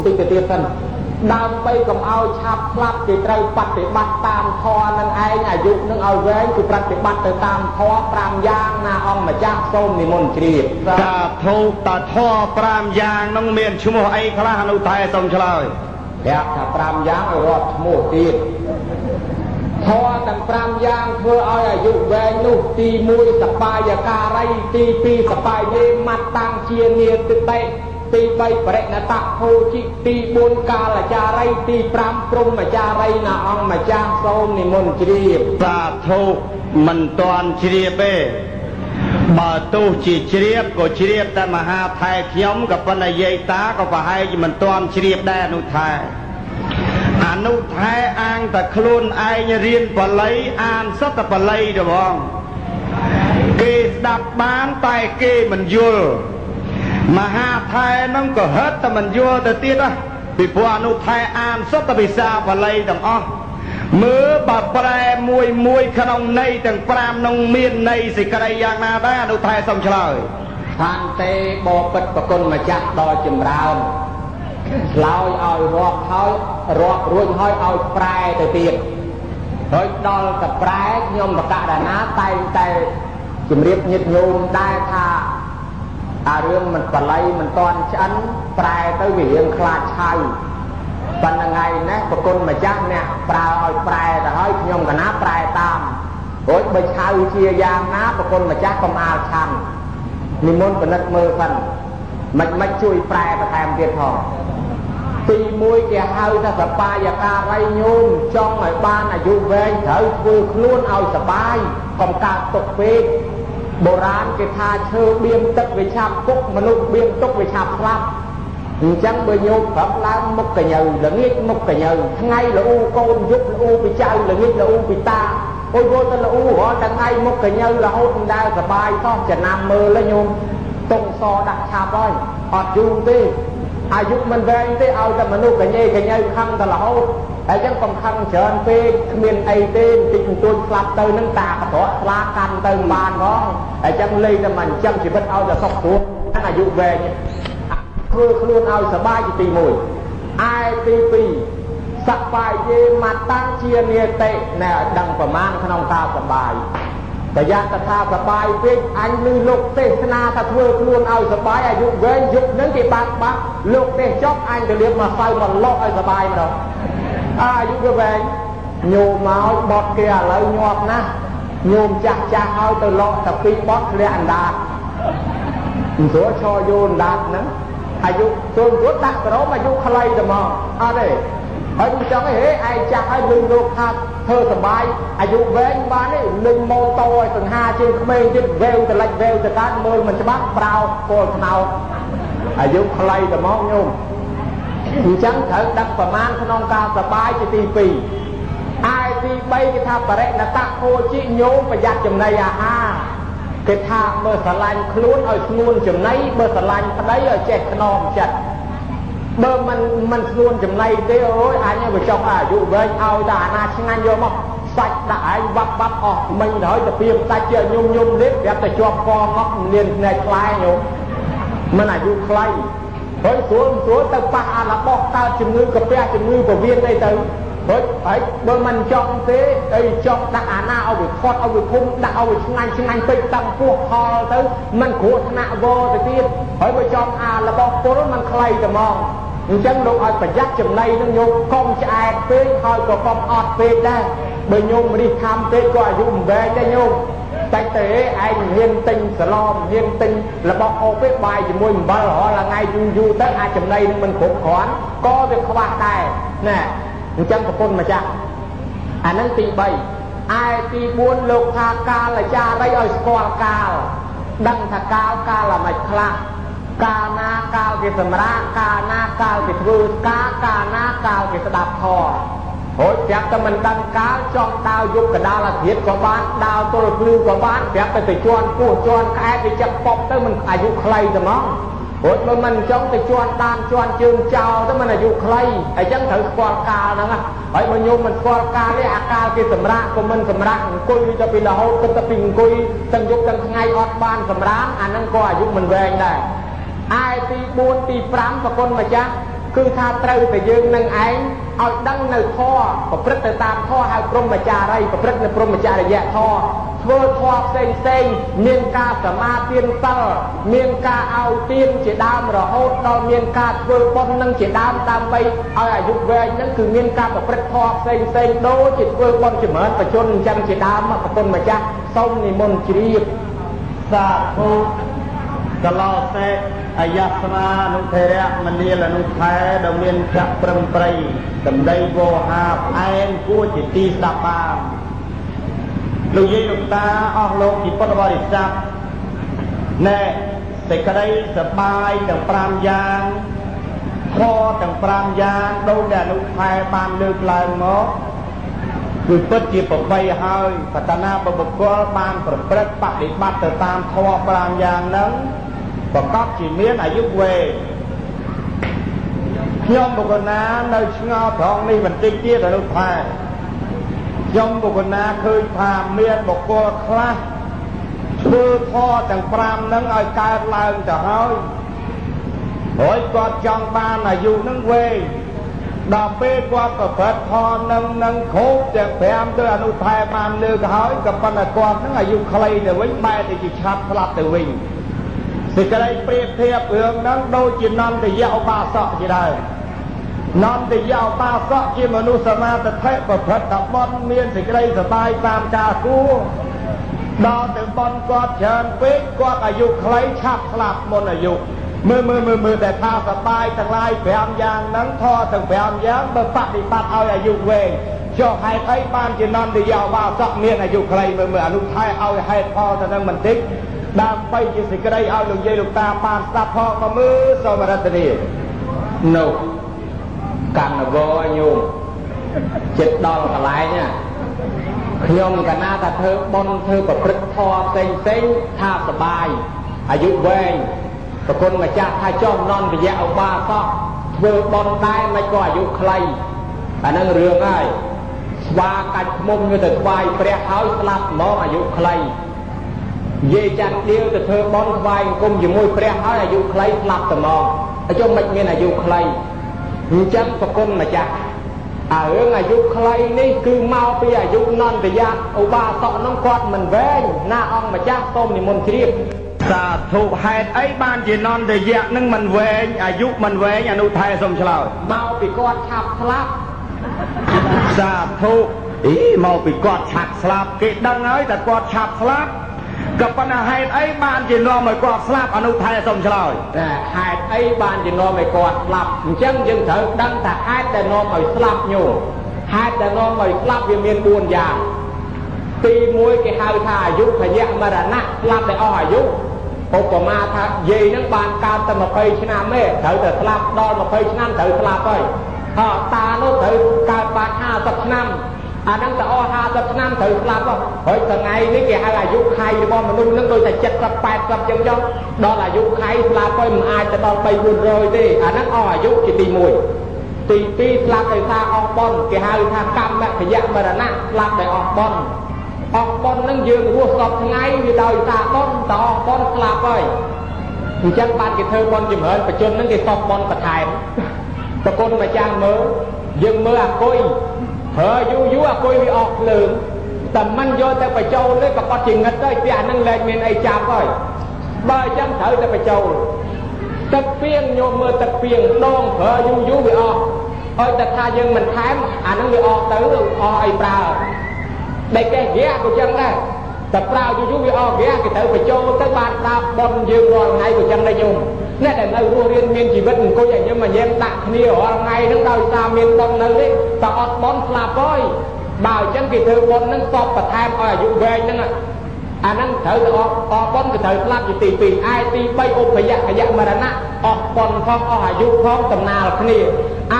តិចទៅទៀតសិនដើម្បីកុំឲ្យឆាប់ស្លាប់គេត្រូវបប្រតិបត្តិតាមធម៌នឹងឯងអាយុនឹងឲ្យវែងគឺប្រតិបត្តិទៅតាមធម៌5យ៉ាងណាអង្គម្ចាស់សូមនិមន្តជ្រាប សាធុតើធម៌5យ៉ាងនឹងមានឈ្មោះអីខ្លះអនុថែសូមឆ្លើយ ប្រាប់ថា5យ៉ាងឲ្យរាប់ឈ្មោះទៀតធម៌ទាំង5យ៉ាងធ្វើឲ្យអាយុវែងនោះទី1សបាយការីទី2សបាយយេមត្តាំងជានិតិតិទី3បរិណតភោជិទី4កាលចារីទី5ព្រហ្មចារីណាអង្គម្ចាស់សូមនិមន្តជ្រាប សាធុមិនតាន់ជ្រាបទេបើទោះជាជ្រាបក៏ជ្រាបតែមហាថែខ្ញុំក៏ប៉ុន្តែយាយតាក៏ប្រហែលជាមិនតាន់ជ្រាបដែរអនុថែអនុថែអាងតែខ្លួនឯងរៀនបាលីអានសត្វតែបាលីទៅបងគេស្ដាប់បានតែគេមិនយល់មហាថែហ្នឹងក៏ហិតតែមិនយល់ទៅទៀតហ៎ពីព្រោះអនុថែអានសុទ្ធតែភាសាបាលីទាំងអស់មើលបើប្រែមួយមួយក្នុងន័យទាំង5នោះមានន័យសេចក្តីយ៉ាងណាដែរអនុថែសូមឆ្លើយ ឋានទេបពិតប្រគុណម្ចាស់ដ៏ចម្រើនឆ្លើយឲ្យរាប់ហើយរាប់រួចហើយឲ្យប្រែទៅទៀតហើយដល់តែប្រែខ្ញុំបកករណាតែងតែជំរាបញាតិញោមដែរថាអារឿងមិនបល័យមិនតន់ឆ្អិនប្រែទៅវារៀងខ្លាចឆៅប៉ុន្តែថ្ងៃនេះប្រគុណម្ចាស់អ្នកប្រើឲ្យប្រែទៅហើយខ្ញុំកណាប្រែតាមរួចបើឆៅជាយ៉ាងណាប្រគុណម្ចាស់កុំអាលឆាន់និមន្តពិនិត្យមើលសិនមិនមិនជួយប្រែបន្ថែមទៀតផងទី1គេហៅថាសបាយការីញោមចង់ឲ្យបានអាយុវែងត្រូវធ្វើខ្លួនឲ្យសបាយកុំកើតទុកពេកបុរាណគេថាឈើបៀមទឹកវាឆាប់ពុកមនុស្សបៀមទុកវាឆាប់ស្លាប់អញ្ចឹងបើញោមព្រឹកឡើងមុខកញើល្ងាចមុខកញើថ្ងៃល្អូកូនយប់ល្អូពីចៅល្ងាចល្អូពីតាអូយវល់ទៅល្អូរាល់ថ្ងៃមុខកញើរហូតមិនដែលសបាយសោះចំណាំមើលញោមតុងសដាក់ឆាប់ហើយអត់យូរទេអាយុមិនវែងទេឲ្យតែមនុស្សកញេកញើខឹងតែរហូតហើយចឹងកុំខឹងច្រើនពេកគ្មានអីទេបន្តិចបន្តួចស្លាប់ទៅនឹងតាកត្រកស្លាកាន់ទៅមិនបានផងហើយចឹងលេងតែមិនចឹងជីវិតឲ្យតែសុខស្រួលអាយុវែងធ្វើខ្លួនឲ្យសបាយជាទី1ឯទី2សបាយយេមតាំងជានិតិណែដឹងប្រមាណក្នុងការសបាយប្រយ័ត្នថាសបាយពេកអញឮលោកទេសនាថាធ្វើខ្លួនឲ្យសបាយអាយុវែងយុគហ្នឹងគេបាក់បាក់លោកទេសចប់អញទៅលៀបមកសៅមកលក់ឲ្យសបាយម្ដងអាយុវាវែងញោមមកបត់គេឥឡូវញាប់ណាស់ញោមចាស់ចាស់ឲ្យទៅលក់តែពីរបត់ធ្លាក់អណ្ដាតមិនស្រួលឈរយូរអណ្ដាតហ្នឹងអាយុស្រួលស្រួលដាក់ក្រមអាយុខ្លីតែមកអត់ទេហើយមិនចង់អីហេឯងចាស់ហើយលឺលោកថាធ្វើសបាយអាយុវែងបានទេលឹងម៉ូតូឲ្យសង្ហាជាងក្មេងទៀតវែវទៅលិចវែវទៅកើតមើលមិនច្បាស់ប្រោកលថ្នោតអាយុខ្លីតែមកញោមអញ្ចឹងត្រូវដឹងប្រមាណក្នុងការសបាយជាទី2ឯទី3គេថាបរិណតភោជិញោមប្រយ័ត្នចំណីអាហារគេថាបើស្រឡាញ់ខ្លួនឲ្យស្ងួនចំណីបើស្រឡាញ់ប្តីឲ្យចេះខ្នងចិត្តបើមិនស្ងួនចំណីទេអូយអញវាចង់អាយុវែងឲ្យតែអាណាឆ្ងាញ់យកមកសាច់ដាក់ឯងបាប់បាប់អស់មិញទៅហើយទៅពីសាច់ជាញុំញុំលេបប្រាប់តែជាប់កងមកមានភ្នែកខ្លែញោមមិនអាយុខ្លីហើយស្រួលស្រួលទៅប៉ះអារបស់កើតជំងឺកាពះជំងឺពវៀនអីទៅហើយហើយបើមិនចង់ទេអីចង់ដាក់អាណាឲ្យវាធាត់ឲ្យវាធំដាក់ឲ្យវាឆ្ងាញ់ឆ្ងាញ់ពេកតាំងពោះហល់ទៅមិនគ្រោះថ្នាក់វទៅទៀតហើយបើចង់អារបស់ពុលมันខ្លីតែហ្មងអញ្ចឹងលោកឲ្យប្រយ័ត្នចំណីនឹងញោមកុំឆ្អែតពេកហើយក៏កុំអត់ពេកដែរបើញោមរិះខំពេកក៏អាយុមិនវែងដែរញោមតែទេឯងហ៊ានទិញសឡមហ៊ានទិញរបស់អូពេកបាយជាមួយអំបិលរាល់ថ្ងៃយូរយូរទៅអាចចំណីនឹងមិនគ្រប់គ្រាន់ក៏វាខ្វះដែរណែអញ្ចឹងប្រពន្ធម្ចាស់អាហ្នឹងទី3ឯទី4លោកថាកាលចារីឲ្យស្គាល់កាលដឹងថាកាលកាលអ្មេចខ្លះកាលណាកាលគេសម្រាកកាលណាកាលគេធ្វើការកាលណាកាលគេស្ដាប់ធម៌រួចប្រាប់តែមិនដឹងកាលចង់ដើរយប់កដាលអាធិធក៏បានដើរទល់ភ្លឺក៏បានប្រាប់តែទៅជន់ពោះជន់ក្អែកវាចឹកប៉ុបទៅមិនអាយុខ្លីតែហ្មងរួចបើមិនចង់ទៅជន់ដានជន់ជើងចោលទៅមិនអាយុខ្លីអញ្ចឹងត្រូវស្គាល់កាលហ្នឹងហើយបើញោមមិនស្គាល់កាលទេអាកាលគេសម្រាកក៏មិនសម្រាកអង្គុយទៅពីរហូតគិតទៅពីអង្គុយទាំងយប់ទាំងថ្ងៃអត់បានសម្រាកអាហ្នឹងក៏អាយុមិនវែងដែរឯទី4ទី5ប្រគុណម្ចាស់ គឺថាត្រូវតែយើងនឹងឯងឲ្យដឹងនៅធម៌ប្រព្រឹត្តទៅតាមធម៌ហៅព្រហ្មចារីប្រព្រឹត្តនៅព្រហ្មចរិយធម៌ធ្វើធម៌ផ្សេងផ្សេងមានការសមាទានសិលមានការឲ្យទានជាដើមរហូតដល់មានការធ្វើបុណ្យនឹងជាដើមដើម្បីឲ្យអាយុវែងនឹងគឺមានការប្រព្រឹត្តធម៌ផ្សេងផ្សេងដូចជាធ្វើបុណ្យចម្រើនបជនអញ្ចឹងជាដើមប្រគុណម្ចាស់សូមនិមន្តជ្រាប សាធុកលោសេអយស្មានុធរៈមនាលអនុថែដ៏មានភៈប្រឹងប្រៃសម្ដីវោហាផ្អែមគួរជាទីស្ដាប់បានលោកយាយលោកតាអស់លោកជាពុទ្ធបរិស័ទណែសេចក្តីសបាយទាំង5យ៉ាងធម៌ទាំង5យ៉ាងដូចដែលអនុថែបានលើកឡើងមកគឺពិតជាប្របីហើយបតនាបុគ្គលបានប្រព្រឹត្តបដិបត្តិទៅតាមធម៌5យ៉ាងហ្នឹងប្រកបជាមានអាយុវែងខ្ញុំបុគ្គលណានៅឆ្ងល់ត្រង់នេះបន្តិចទៀតអនុថែខ្ញុំបុគ្គលណាឃើញថាមានបុគ្គលខ្លះធ្វើធម៌ទាំង5ហ្នឹងឲ្យកើតឡើងទៅហើយហើយគាត់ចង់បានអាយុហ្នឹងវែងដល់ពេលគាត់ប្រព្រឹត្តធម៌នឹងនឹងគ្រប់ទាំង5ទៅអនុថែបានលើកហើយក៏ប៉ុន្តែគាត់នឹងអាយុខ្លីទៅវិញបែរទៅជាឆាប់ស្លាប់ទៅវិញសេចក្តីប្រៀបធៀបរឿងហ្នឹងដូចជានន្តយៈឧបាសកជាដើមនន្តយៈឧបាសកជាមនុស្សសមាទិដ្ឋិប្រព្រឹត្តតែបុណ្យមានសេចក្តីសប្បាយតាមការគួរដល់ទៅបុណ្យគាត់ច្រើនពេកគាត់អាយុខ្លីឆាប់ស្លាប់មុនអាយុមើលមើលមើលមើលតែថាសបាយទាំងឡាយ5យ៉ាងហ្នឹងធម៌ទាំង5យ៉ាងបើបដិបត្តិឲ្យអាយុវែងចុះហេតុអីបានជានន្តយៈឧបាសកមានអាយុខ្លីមើលមើលអនុថែឲ្យហេតុផលទៅនឹងបន្តិចដើម្បីជាសេចក្តីឲ្យលោកយាយលោកតាបានស្ដាប់ផងមកមើលសូមរតនា នោះកម្មវរញោមចិត្តដល់កន្លែងណាខ្ញុំកណាថាធ្វើបុណ្យធ្វើប្រព្រឹត្តធម៌ផ្សេងផ្សេងថាសបាយអាយុវែងប្រគុណម្ចាស់ថាចុះនន្តយៈឧបាសកធ្វើបុណ្យដែរមិនក៏អាយុខ្លីអានឹងរឿងហើយស្វាកាច់ខ្មុំយកទៅថ្វាយព្រះហើយស្លាប់ហ្មងអាយុខ្លីយាយច័ន្ទដៀវទៅធ្វើបុណ្យថ្វាយអង្គមជាមួយព្រះហើយអាយុខ្លីស្លាប់តែហ្មងហើយចុះមិនមានអាយុខ្លីអញ្ចឹងប្រគុណម្ចាស់អារឿងអាយុខ្លីនេះគឺមកពីអាយុនន្តយៈឧបាសកនោះគាត់មិនវែងណាអង្គម្ចាស់សូមនិមន្តជ្រាប សាធុហេតុអីបានជានន្តយៈនឹងមិនវែងអាយុមិនវែងអនុថែសូមឆ្លើយ មកពីគាត់ឆាប់ស្លាប់ សាធុអីមកពីគាត់ឆាប់ស្លាប់គេដឹងហើយតែគាត់ឆាប់ស្លាប់ក៏ប៉ុន្តែហេតុអីបានជានាំឲ្យគាត់ស្លាប់អនុថែសូមឆ្លើយ តែហេតុអីបានជានាំឲ្យគាត់ស្លាប់អញ្ចឹងយើងត្រូវដឹងថាហេតុដែលនាំឲ្យស្លាប់ញោមហេតុដែលនាំឲ្យស្លាប់វាមាន4យ៉ាងទី1គេហៅថាអាយុភយៈមរណៈស្លាប់តែអស់អាយុឧបមាថាយាយនឹងបានកើតតែ20ឆ្នាំទេត្រូវតែស្លាប់ដល់20ឆ្នាំត្រូវស្លាប់ហើយហ่าតានោះត្រូវកើតបាន50ឆ្នាំអាហ្នឹងទៅអស់50ឆ្នាំត្រូវស្លាប់ហើយថ្ងៃនេះគេហៅអាយុខៃរបស់មនុស្សហ្នឹងដូចតែ70 80ចឹងចុះដល់អាយុខៃស្លាប់ហើយមិនអាចទៅដល់3 400ទេអាហ្នឹងអស់អាយុជាទី1ទី2ស្លាប់ដោយសារអស់បុណ្យគេហៅថាកម្មភយៈមរណៈស្លាប់ដោយអស់បុណ្យអស់បុណ្យហ្នឹងយើងរស់សពថ្ងៃវាដោយសារបុណ្យតអស់បុណ្យស្លាប់ហើយអញ្ចឹងបានគេធ្វើបុណ្យចម្រើនបជនហ្នឹងគេសពបុណ្យបន្ថែមប្រគុណម្ចាស់មើលយើងមើលអាគុយប្រើយូរយូរអាគុយវាអស់ភ្លើងតែមិនយកទៅបញ្ចូលទេប្រកាសជាងឹតហើយផ្ទះហ្នឹងលែងមានអីចាប់ហើយបើអញ្ចឹងត្រូវតែបញ្ចូលទឹកពីងញោមមើលទឹកពីងដងប្រើយូរយូរវាអស់ហើយតែថាយើងមិនថែមអាហ្នឹងវាអស់ទៅអស់អីប្រើដែលកេះហ្គាក៏ចឹងដែរតែប្រើយូរយូរវាអស់ហ្គាគេត្រូវបញ្ចូលទៅបានប្រើប៉ុនយើងរាល់ថ្ងៃក៏ចឹងដែរញោមអ្នកដែលនៅរស់រៀនមានជីវិតអង្គុយឲ្យញឹមឲ្យញ៉ែមដាក់គ្នារាល់ថ្ងៃហ្នឹងដោយសារមានបុណ្យនៅទេតែអត់បុណ្យស្លាប់ហើយបើអញ្ចឹងគេធ្វើបុណ្យហ្នឹងសពបន្ថែមឲ្យអាយុវែងហ្នឹងអាហ្នឹងត្រូវទៅអស់បុណ្យក៏ត្រូវស្លាប់ជាទី2ឯទី3ឧបយៈកយៈមរណៈអស់បុណ្យផងអស់អាយុផងតំណាលគ្នា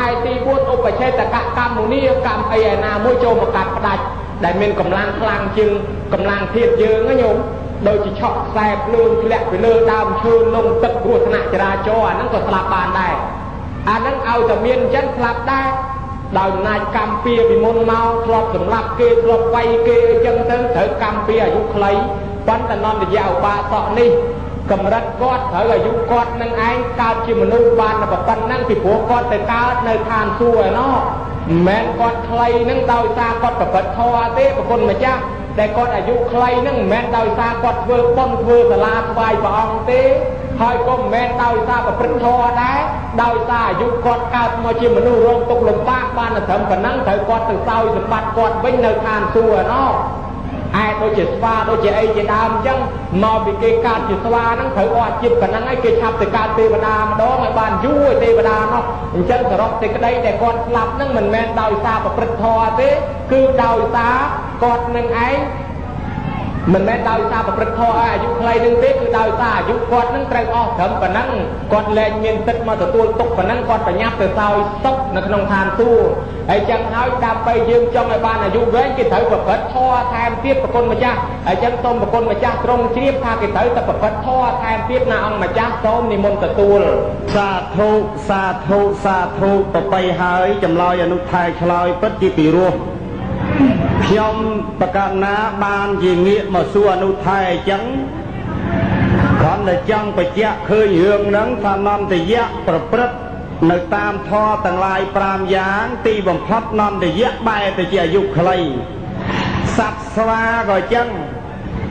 ឯទី4ឧបឆេតកកម្មមុនីកម្មអីឯណាមួយចូលមកកាត់ផ្ដាច់ដែលមានកម្លាំងខ្លាំងជាងកម្លាំងធាតុយើងណាញោមដូចជាឆក់ខ្សែភ្លើងធ្លាក់ពីលើដើមឈើលងទឹកគ្រោះថ្នាក់ចរាចរណ៍អាហ្នឹងក៏ស្លាប់បានដែរអាហ្នឹងឲ្យតែមានអញ្ចឹងស្លាប់ដែរដោយអំណាចកម្មពៀពីមុនមកធ្លាប់សម្លាប់គេធ្លាប់វាយគេអីចឹងទៅត្រូវកម្មពៀអាយុខ្លីប៉ុន្តែនន្តយៈឧបាសកនេះ កម្រិតគាត់ត្រូវអាយុគាត់នឹងឯងកើតជាមនុស្សបានតែប៉ុណ្ណឹងពីព្រោះគាត់ទៅកើតនៅឋានសួគ៌ឯណោះមិនមែនគាត់ខ្លីនឹងដោយសារគាត់ប្រព្រឹត្តធម៌ទេប្រគុណម្ចាស់តែគាត់អាយុខ្លីនឹងមិនមែនដោយសារគាត់ធ្វើបុណ្យធ្វើសាលាថ្វាយព្រះអង្គទេហើយក៏មិនមែនដោយសារប្រព្រឹត្តធម៌ដែរដោយសារអាយុគាត់កើតមកជាមនុស្សរងទុក្ខលំបាកបានតែត្រឹមប៉ុណ្ណឹងត្រូវគាត់ទៅសោយសម្បត្តិគាត់វិញនៅឋានសួគ៌ឯណោះឯដូចជាស្វាដូចជាអីជាដើមអញ្ចឹងមកពីគេកើតជាស្វាហ្នឹងត្រូវអស់ជាតិប៉ុណ្ណឹងហើយគេឆាប់ទៅកើតទេវតាម្ដងឲ្យបានយូរឲ្យទេវតានោះអញ្ចឹងសរុបសេចក្តីដែលគាត់ស្លាប់ហ្នឹងមិនមែនដោយសារប្រព្រឹត្តធម៌ទេគឺដោយសារគាត់នឹងឯងមិនមែនដោយសារប្រព្រឹត្តធម៌ឲ្យអាយុខ្លីនឹងទេគឺដោយសារអាយុគាត់នឹងត្រូវអស់ត្រឹមប៉ុណ្ណឹងគាត់លែងមានសិទ្ធិមកទទួលទុកប៉ុណ្ណឹងគាត់ប្រញាប់ទៅសោយសុខនៅក្នុងឋានសួគ៌ហើយចឹងហើយដើម្បីយើងចង់ឲ្យបានអាយុវែងគេត្រូវប្រព្រឹត្តធម៌ថែមទៀតប្រគុណម្ចាស់ហើយចឹងសូមប្រគុណម្ចាស់ទ្រង់ជ្រាបថាគេត្រូវតែប្រព្រឹត្តធម៌ថែមទៀតណាអង្គម្ចាស់សូមនិមន្តទទួល សាធុសាធុសាធុប្របីហើយចម្លើយអនុថែឆ្លើយពិតជាពីរោះខ្ញុំប្រកាសណាបានជាងាកមកសួរអនុថែអញ្ចឹងគ្រាន់តែចង់បញ្ជាក់ឃើញរឿងហ្នឹងថានន្តយៈប្រព្រឹត្តនៅតាមធម៌ទាំងឡាយ5យ៉ាងទីបំផុតនន្តយៈបែរទៅជាអាយុខ្លីសត្វស្វាក៏អញ្ចឹង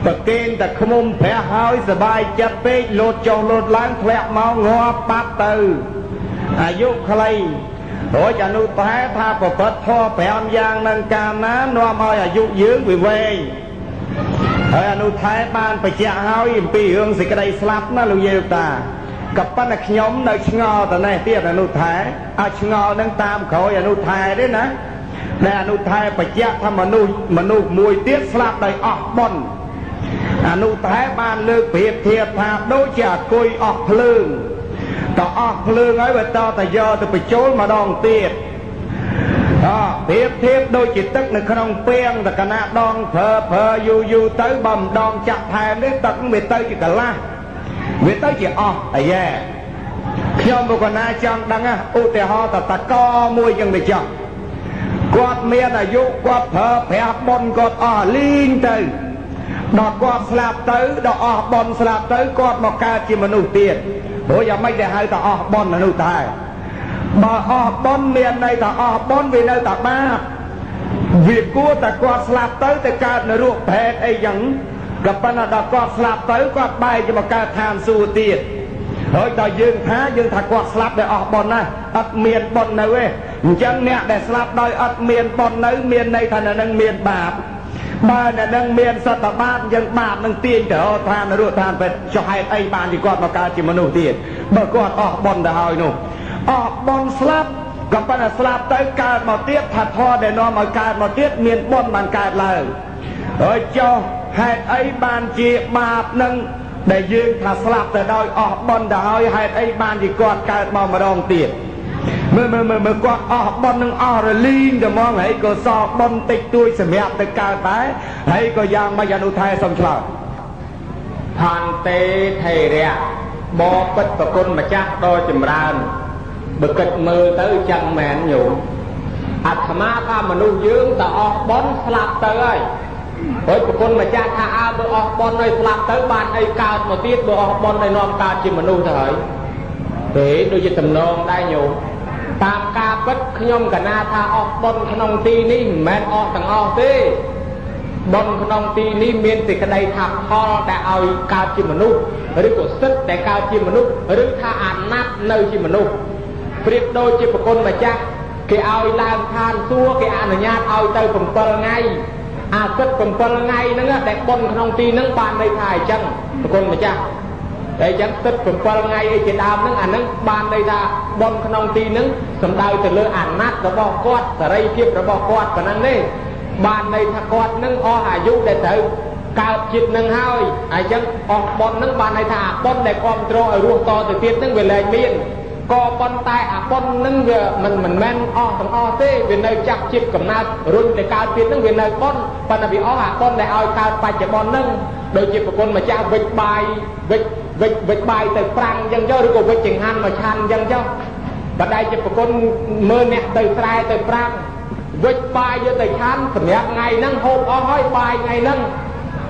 ប្រគេនតែខ្មុំព្រះហើយសบายចិត្តពេកលោតចុះលោតឡើងធ្លាក់មកងាប់បាត់ទៅអាយុខ្លីរួចអនុថែថាប្រព្រឹត្តធម៌5យ៉ាងនឹងកាលណានាំឲ្យអាយុយើងវាវែងហើយអនុថែបានបញ្ជាក់ហើយអំពីរឿងសេចក្តីស្លាប់ណាលោកយាយតាក៏ប៉ុន្តែខ្ញុំនៅឆ្ងល់តនេះទៀតអនុថែឲ្យឆ្ងល់នឹងតាមក្រោយអនុថែទេណាដែលអនុថែបញ្ជាក់ថាមនុស្សមនុស្សមួយទៀតស្លាប់ដោយអស់បុណ្យអនុថែបានលើកប្រៀបធៀបថាដូចជាអាគុយអស់ភ្លើងតអស់ភ្លើងហើយវាតតែយកទៅបញ្ចូលម្ដងទៀតអប្រៀបធៀបដូចជាទឹកនៅក្នុងពាងតកណាដងប្រើប្រើយូរយូរទៅបើម្ដងចាក់ថែមនេះទឹកវាទៅជាកន្លះវាទៅជាអស់អាយ៉ែខ្ញុំបុគ្គលណាចង់ដឹងឧទាហរណ៍តតកមួយចឹងទៅចោះគាត់មានអាយុគាត់ប្រើប្រាស់បុណ្យគាត់អស់លីងទៅដល់គាត់ស្លាប់ទៅដល់អស់បុណ្យស្លាប់ទៅគាត់មកកើតជាមនុស្សទៀតព្រោះយ៉ាងម៉េចដែលហៅថាអស់បុណ្យមនុស្សដែរបើអស់បុណ្យមានន័យថាអស់បុណ្យវានៅតែបាបវាគួរតែគាត់ស្លាប់ទៅទៅកើតនរកប្រេតអីចឹងក៏ប៉ុន្តែដល់គាត់ស្លាប់ទៅគាត់បែរជាមកកើតឋានសួគ៌ទៀតហើយដល់យើងថាយើងថាគាត់ស្លាប់ដោយអស់បុណ្យណាអត់មានបុណ្យនៅទេអញ្ចឹងអ្នកដែលស្លាប់ដោយអត់មានបុណ្យនៅមានន័យថានៅនឹងមានបាបបើនៅនឹងមានសត្វបាបអញ្ចឹងបាបនឹងទាញទៅរកឋាននរកឋានពេទ្យចុះហេតុអីបានជាគាត់មកកើតជាមនុស្សទៀតបើគាត់អស់បុណ្យទៅហើយនោះអស់បុណ្យស្លាប់ក៏ប៉ុន្តែស្លាប់ទៅកើតមកទៀតថាធម៌ដែលនាំឲ្យកើតមកទៀតមានបុណ្យបានកើតឡើងហើយចុះហេតុអីបានជាបាបនឹងដែលយើងថាស្លាប់ទៅដោយអស់បុណ្យទៅហើយហេតុអីបានជាគាត់កើតមកម្ដងទៀតមើលមើលមើលមើលគាត់អស់បុណ្យនឹងអស់រលីងតែហ្មងហើយក៏សល់បុណ្យតិចតួចសម្រាប់ទៅកើតដែរហើយក៏យ៉ាងម៉េចអនុថែសូមឆ្លើយ ផន្តេថេរៈបពិតប្រគុណម្ចាស់ដ៏ចម្រើនបើគិតមើលទៅចឹងមែនញោមអាត្មាថាមនុស្សយើងតអស់បុណ្យស្លាប់ទៅហើយហើយប្រគុណម្ចាស់ថាអើបើអស់បុណ្យហើយស្លាប់ទៅបានអីកើតមកទៀតបើអស់បុណ្យហើយនាំកើតជាមនុស្សទៅហើយទេដូចជាតំណងដែរញោមតាមការពិតខ្ញុំកណាថាអស់បុណ្យក្នុងទីនេះមិនមែនអស់ទាំងអស់ទេបុណ្យក្នុងទីនេះមានសេចក្តីថាផលដែលឲ្យកើតជាមនុស្សឬក៏សិទ្ធដែលកើតជាមនុស្សឬថាអាណត្តិនៅជាមនុស្សប្រៀបដូចជាប្រគុណម្ចាស់គេឲ្យឡើងឋានសួគ៌គេអនុញ្ញាតឲ្យទៅ7ថ្ងៃអាសិទ្ធ7ថ្ងៃហ្នឹងដែលបុណ្យក្នុងទីហ្នឹងបានន័យថាអញ្ចឹងប្រគុណម្ចាស់តែអញ្ចឹងសិទ្ធ7ថ្ងៃអីជាដើមហ្នឹងអាហ្នឹងបានន័យថាបុណ្យក្នុងទីហ្នឹងសំដៅទៅលើអាណត្តិរបស់គាត់សេរីភាពរបស់គាត់ប៉ុណ្ណឹងទេបានន័យថាគាត់នឹងអស់អាយុដែលត្រូវកើតជាតិនឹងហើយអញ្ចឹងអស់បុណ្យនឹងបានន័យថាអាបុណ្យដែលគ្រប់គ្រងឲ្យរស់តទៅទៀតនឹងវាលែងមានក៏ប៉ុន្តែអាបុណ្យនឹងវាមិនមែនអស់ទាំងអស់ទេវានៅចាក់ជាតិកំណើតរុញទៅកើតទៀតនឹងវានៅបុណ្យប៉ុន្តែវាអស់អាបុណ្យដែលឲ្យកើតបច្ចុប្បន្ននឹងដូចជាប្រគុណម្ចាស់វិចបាយវិចវិចវិចបាយទៅប្រាំងអញ្ចឹងចុះឬក៏វិចចង្ហាន់មកឆាន់អញ្ចឹងចុះបដិជាប្រគុណមើលអ្នកទៅស្រែទៅប្រាំងវិចបាយយកទៅឆាន់សម្រាប់ថ្ងៃហ្នឹងហូបអស់ហើយបាយថ្ងៃហ្នឹង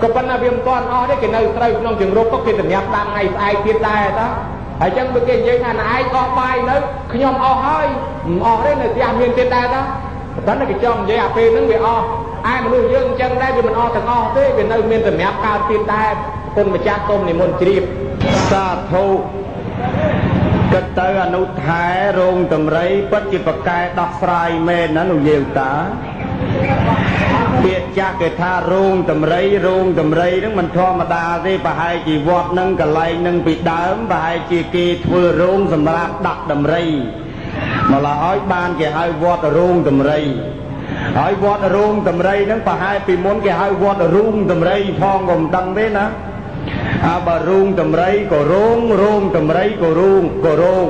ក៏ប៉ុន្តែវាមិនទាន់អស់ទេគេនៅត្រូវក្នុងជង្រុកក៏គេសម្រាប់តាមថ្ងៃស្អែកទៀតដែរតាហើយចឹងបើគេនិយាយថាណែឯងអស់បាយនៅខ្ញុំអស់ហើយមិនអស់ទេនៅផ្ទះមានទៀតដែរតាប៉ុន្តែគេចង់និយាយអាពេលហ្នឹងវាអស់ឯមនុស្សយើងអញ្ចឹងដែរវាមិនអស់ទាំងអស់ទេវានៅមានសម្រាប់កើតទៀតដែរគុណម្ចាស់សូមនិមន្តជ្រាប សាធុគិតទៅអនុថែរោងតម្រៃពិតជាប្រកែដោះស្រាយមែនណាលោកយាយតាពាក្យចាស់គេថារោងតម្រៃរោងតម្រៃហ្នឹងមិនធម្មតាទេប្រហែលជាវត្តហ្នឹងកន្លែងហ្នឹងពីដើមប្រហែលជាគេធ្វើរោងសម្រាប់ដាក់តម្រៃមកឡើយឲ្យបានគេហៅវត្តរោងតម្រៃហើយវត្តរោងតម្រៃហ្នឹងប្រហែលពីមុនគេហៅវត្តរូងតម្រៃផងក៏មិនដឹងទេណាអើបើរូងតម្រៃក៏រោងរោងតម្រៃក៏រូងក៏រោង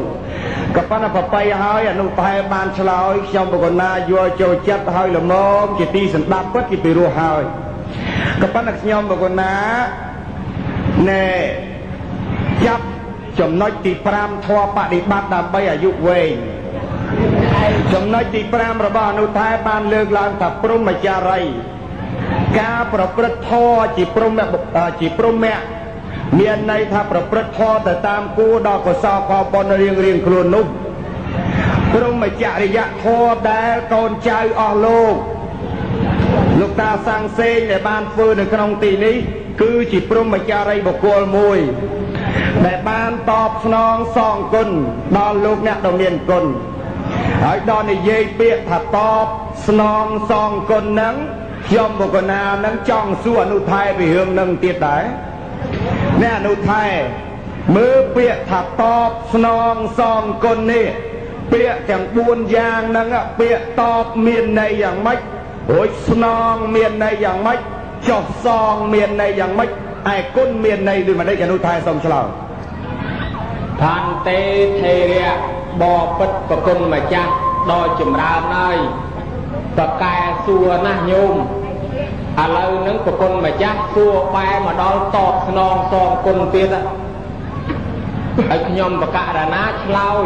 ក៏ប៉ុន្តែប្របីហើយអនុផែបានឆ្លើយខ្ញុំបកណាយល់ចូលចិត្តហើយល្មមជាទីសម្ដាប់ពិតជាពីរោះហើយក៏ប៉ុន្តែខ្ញុំបកណាណែចាប់ចំណុចទី5ធម៌បដិបត្តិដើម្បីអាយុវែងចំណុចទី5របស់អនុថែបានលើកឡើងថាព្រហ្មចារីការប្រព្រឹត្តធម៌ជាព្រហ្មជាព្រហ្មៈមានន័យថាប្រព្រឹត្តធម៌ទៅតាមគួរដល់កុសលផលបុណ្យរៀងរៀងខ្លួននោះព្រហ្មចរិយធម៌ដែលកូនចៅអស់លោកលោកតាសាំងសេងដែលបានធ្វើនៅក្នុងទីនេះគឺជាព្រហ្មចារីបុគ្គលមួយដែលបានតបស្នងសងគុណដល់លោកអ្នកដ៏មានគុណហើយដល់និយាយពាក្យថាតបស្នងសងគុណហ្នឹងខ្ញុំបុគ្គនានឹងចង់សួរអនុថែពីរឿងហ្នឹងទៀតដែរអ្នកអនុថែមើលពាក្យថាតបស្នងសងគុណនេះពាក្យទាំង4យ៉ាងហ្នឹងពាក្យតបមានន័យយ៉ាងម៉េចរួចស្នងមានន័យយ៉ាងម៉េចចុះសងមានន័យយ៉ាងម៉េចឯគុណមានន័យដូចម្ដេចអនុថែសូមឆ្លើយ ផន្ទេថេរៈបពិតប្រគុណម្ចាស់ដ៏ចម្រើនហើយតកែសួរណាស់ញោមឥឡូវហ្នឹងប្រគុណម្ចាស់សួរបែរមកដល់តបស្នងសងគុណទៀតហើយខ្ញុំបកករណាឆ្លើយ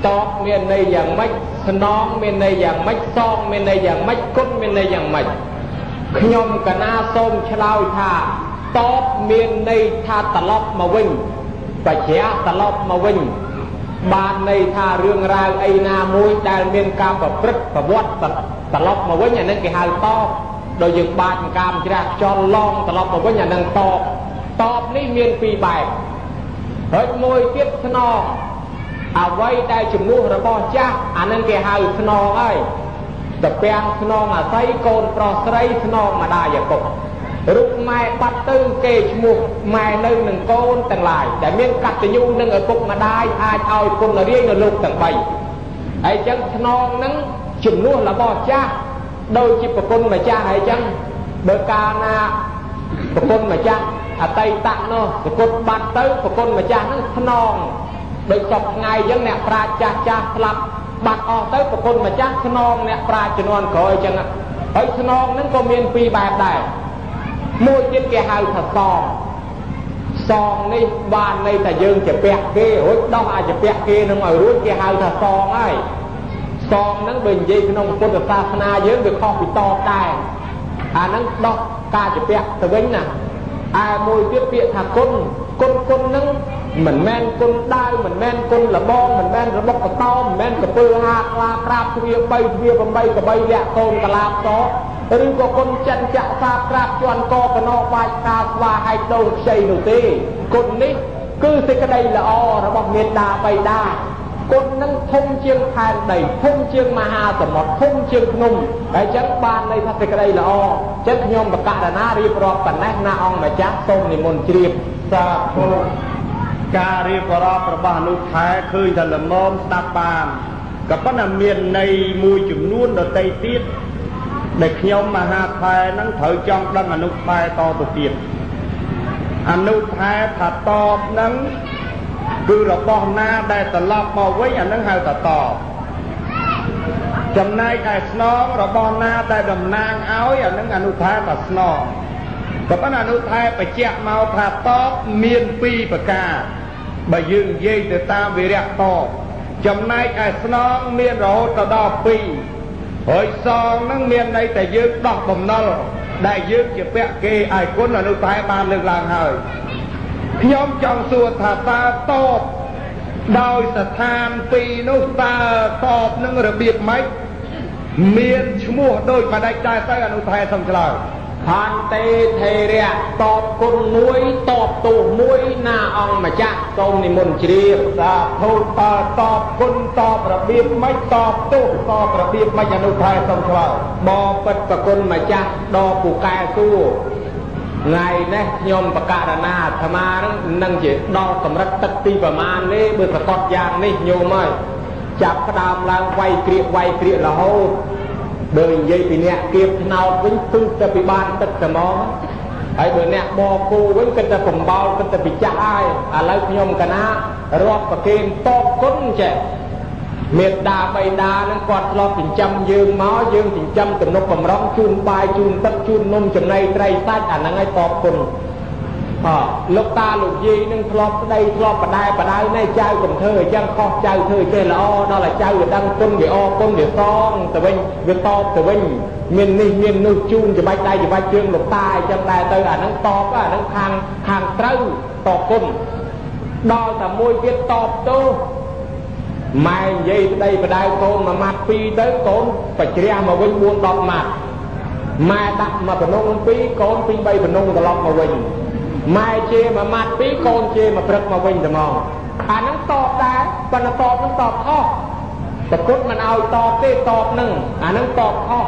តបមានន័យយ៉ាងម៉េចស្នងមានន័យយ៉ាងម៉េចសងមានន័យយ៉ាងម៉េចគុណមានន័យយ៉ាងម៉េចខ្ញុំកណាសូមឆ្លើយថាតបមានន័យថាត្រឡប់មកវិញបច្ចាត្រឡប់មកវិញបានន័យថារឿងរ៉ាវអីណាមួយដែលមានការប្រព្រឹត្តប្រវត្តិត្រឡប់មកវិញអានឹងគេហៅតបដោយយើងបាចកាមជ្រះខ្យល់ឡងត្រឡប់មកវិញអានឹងតបតបនេះមានពីរបែបហើយមួយទៀតស្នងអ្វីដែលជំនួសរបស់ចាស់អានឹងគេហៅស្នងហើយតពាំងស្នងអាស័យកូនប្រុសស្រីស្នងម្ដាយឪពុករូបម៉ែបាត់ទៅគេឈ្មោះម៉ែនៅនឹងកូនទាំងឡាយដែលមានកតញ្ញូនឹងឪពុកម្ដាយអាចឲ្យគុណរាយនៅលោកទាំង3ហើយចឹងស្នងនឹងជំនួសរបស់ចាស់ដូចជាប្រគុណម្ចាស់ហើយចឹងបើកាលណាប្រគុណម្ចាស់អតីតនោះប្រគុណបាត់ទៅប្រគុណម្ចាស់នឹងស្នងដូចសពថ្ងៃចឹងអ្នកប្រាជ្ញចាស់ចាស់ស្លាប់បាត់អស់ទៅប្រគុណម្ចាស់ស្នងអ្នកប្រាជ្ញជំនាន់ក្រោយចឹងហើយស្នងនឹងក៏មានពីរបែបដែរមួយទៀតគេហៅថាសងសងនេះបានន័យថាយើងជាពាក់គេរួចដោះអាចពាក់គេនឹងឲ្យរួចគេហៅថាសងហើយសងហ្នឹងបើនិយាយក្នុងពុទ្ធសាសនាយើងវាខុសពីតបដែរអាហ្នឹងដោះការជាពាក់ទៅវិញណាឯមួយទៀតពាក្យថាគុណគុណគុណហ្នឹងមិនមែនគុណដាវមិនមែនគុណលបងមិនមែនរបកកតោមិនមែនកពើហាខ្លាក្រាបទ្វា3ទ្វា8កបីលក្ខកូនកលាបសឬក៏គុណចិនចាក់សាបក្រាបជន់កកណោបាច់កាស្វាហែកដូងខ្ចីនោះទេគុណនេះគឺសេចក្តីល្អរបស់មេដាបៃតាគុណនឹងធំជាងផែនដីធំជាងមហាសមុទ្រធំជាងភ្នំហើយចឹងបានន័យថាសេចក្តីល្អចឹងខ្ញុំបកករណារៀបរាប់ប៉ុណ្ណេះណាអង្គម្ចាស់សូមនិមន្តជ្រាប សាធុការរៀបរាប់របស់អនុថែឃើញថាល្មមស្ដាប់បានក៏ប៉ុន្តែមានន័យមួយចំនួនដទៃទៀតដែលខ្ញុំមហាថែនឹងត្រូវចង់ដឹងអនុថែតទៅទៀតអនុថែថាតបនឹងគឺរបស់ណាដែលត្រឡប់មកវិញអានឹងហៅថាតបចំណែកឯស្នងរបស់ណាដែលតំណាងឲ្យអានឹងអនុថែថាស្នងក៏ប៉ុន្តែអនុថែបញ្ជាក់មកថាតបមានពីរប្រការបើយើងនិយាយទៅតាមវិរៈតបចំណែកឯស្នងមានរហូតទៅដល់2ហើយសងនឹងមានន័យតែយើងដោះបំណុល ដែលយើងជាពាក់គេឲ្យគុណអនុថែបានលើកឡើងហើយខ្ញុំចង់សួរថាតើតបដោយស្ថានពីរនោះតើតបនឹងរបៀបម៉េចមានឈ្មោះដូចម្ដេចដែរទៅអនុថែសូមឆ្លើយ ផន្ទេថេរៈតបគុណមួយតបទោសមួយណាអង្គម្ចាស់សូមនិមន្តជ្រាប សាធុតើតបគុណតបរបៀបម៉េចតបទោសតបរបៀបម៉េចអនុថែសូមឆ្លើយ បពិតប្រគុណម្ចាស់ដ៏ពូកែសួរថ្ងៃនេះខ្ញុំបកករណាអាត្មានឹងនឹងជាដល់កម្រិតទឹកទីប្រមាណនេះបើប្រកបយ៉ាងនេះញោមហើយចាប់ផ្ដើមឡើងវាយក្រៀកវាយក្រៀករហូតបើនិយាយពីអ្នកគៀបថ្នោតវិញគឺតែពីបានទឹកតែហ្មងហើយបើអ្នកបគូវិញគិតតែកំបោលគិតតែពីចាស់ហើយឥឡូវខ្ញុំកណារាប់ប្រគេនតបគុណចេះមេត្តាបៃតានឹងគាត់ធ្លាប់ចិញ្ចឹមយើងមកយើងចិញ្ចឹមទំនុកបំរុងជូនបាយជូនទឹកជូននំចំណីត្រីសាច់អាហ្នឹងឲ្យតបគុណអលោកតាលោកយាយនឹងធ្លាប់ស្ដីធ្លាប់បដែបដៅនេះចៅកុំធ្វើអញ្ចឹងខុសចៅធ្វើចេះល្អដល់ឲ្យចៅវាដឹងគុណវាអរគុណវាសងទៅវិញវាតបទៅវិញមាននេះមាននោះជូនច្បាច់ដៃច្បាច់ជើងលោកតាអញ្ចឹងដែរទៅអាហ្នឹងតបអាហ្នឹងខាងខាងត្រូវតបគុណដល់តែមួយទៀតតបទោសម៉ែនិយាយស្ដីបដៅកូនមួយម៉ាត់ពីរទៅកូនបជ្រះមកវិញ4 10ម៉ាត់ម៉ែដាក់មកប្រណុងពីរកូនពីរ3ប្រណុងត្រឡប់មកវិញម៉ែជេរមួយម៉ាត់ពីរកូនជេរមកព្រឹកមកវិញតែមកអាហ្នឹងតបដែរប៉ុន្តែតបហ្នឹងតបខុសប្រគុតមិនឲ្យតបទេតបហ្នឹងអាហ្នឹងតបខុស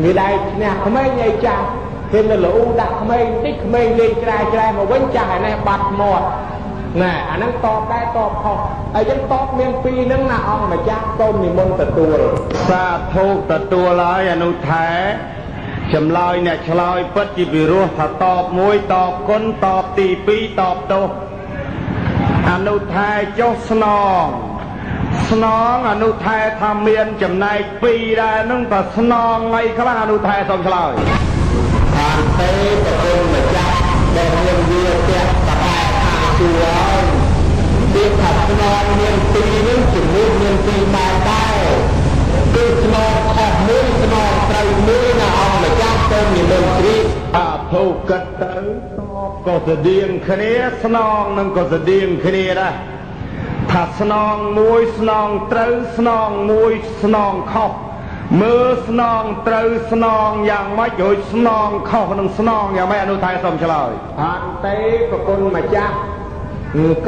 មានដែរឈ្នះក្មេងអីចាស់គេនៅលូដាក់ក្មេងតិចក្មេងលេងច្រែច្រែមកវិញចាស់ឯនេះបាត់មាត់ណែអាហ្នឹងតបដែរតបខុសហើយចឹងតបមានពីរហ្នឹងណាអង្គម្ចាស់សូមនិមន្តទទួល សាធុទទួលហើយអនុថែចម្លើយអ្នកឆ្លើយពិតជាពិរោះថាតបមួយតបគុណតបទី2តបទោសអនុថែចុះស្នងស្នងអនុថែថាមានចំណែកពីរដែរនឹងតែស្នងអីខ្លះអនុថែសូមឆ្លើយ ផន្ទេប្រគុណម្ចាស់ដែលមានវាផ្ទះបបែខាងជួរហើយទៀតថាស្នងមានពីរនឹងជំនួសមានពីរបែបដែរគឺស្នងខុសមួយស្នងត្រូវមួយណាអង្គម្ចាស់សូមនិមន្តជ្រាប អធុគិតទៅតបក៏ស្តៀងគ្នាស្នងនឹងក៏ស្តៀងគ្នាដែរថាស្នងមួយស្នងត្រូវស្នងមួយស្នងខុសមើលស្នងត្រូវស្នងយ៉ាងម៉េចរួចស្នងខុសនឹងស្នងយ៉ាងម៉េចអនុថែសូមឆ្លើយ អន្ទេប្រគុណម្ចាស់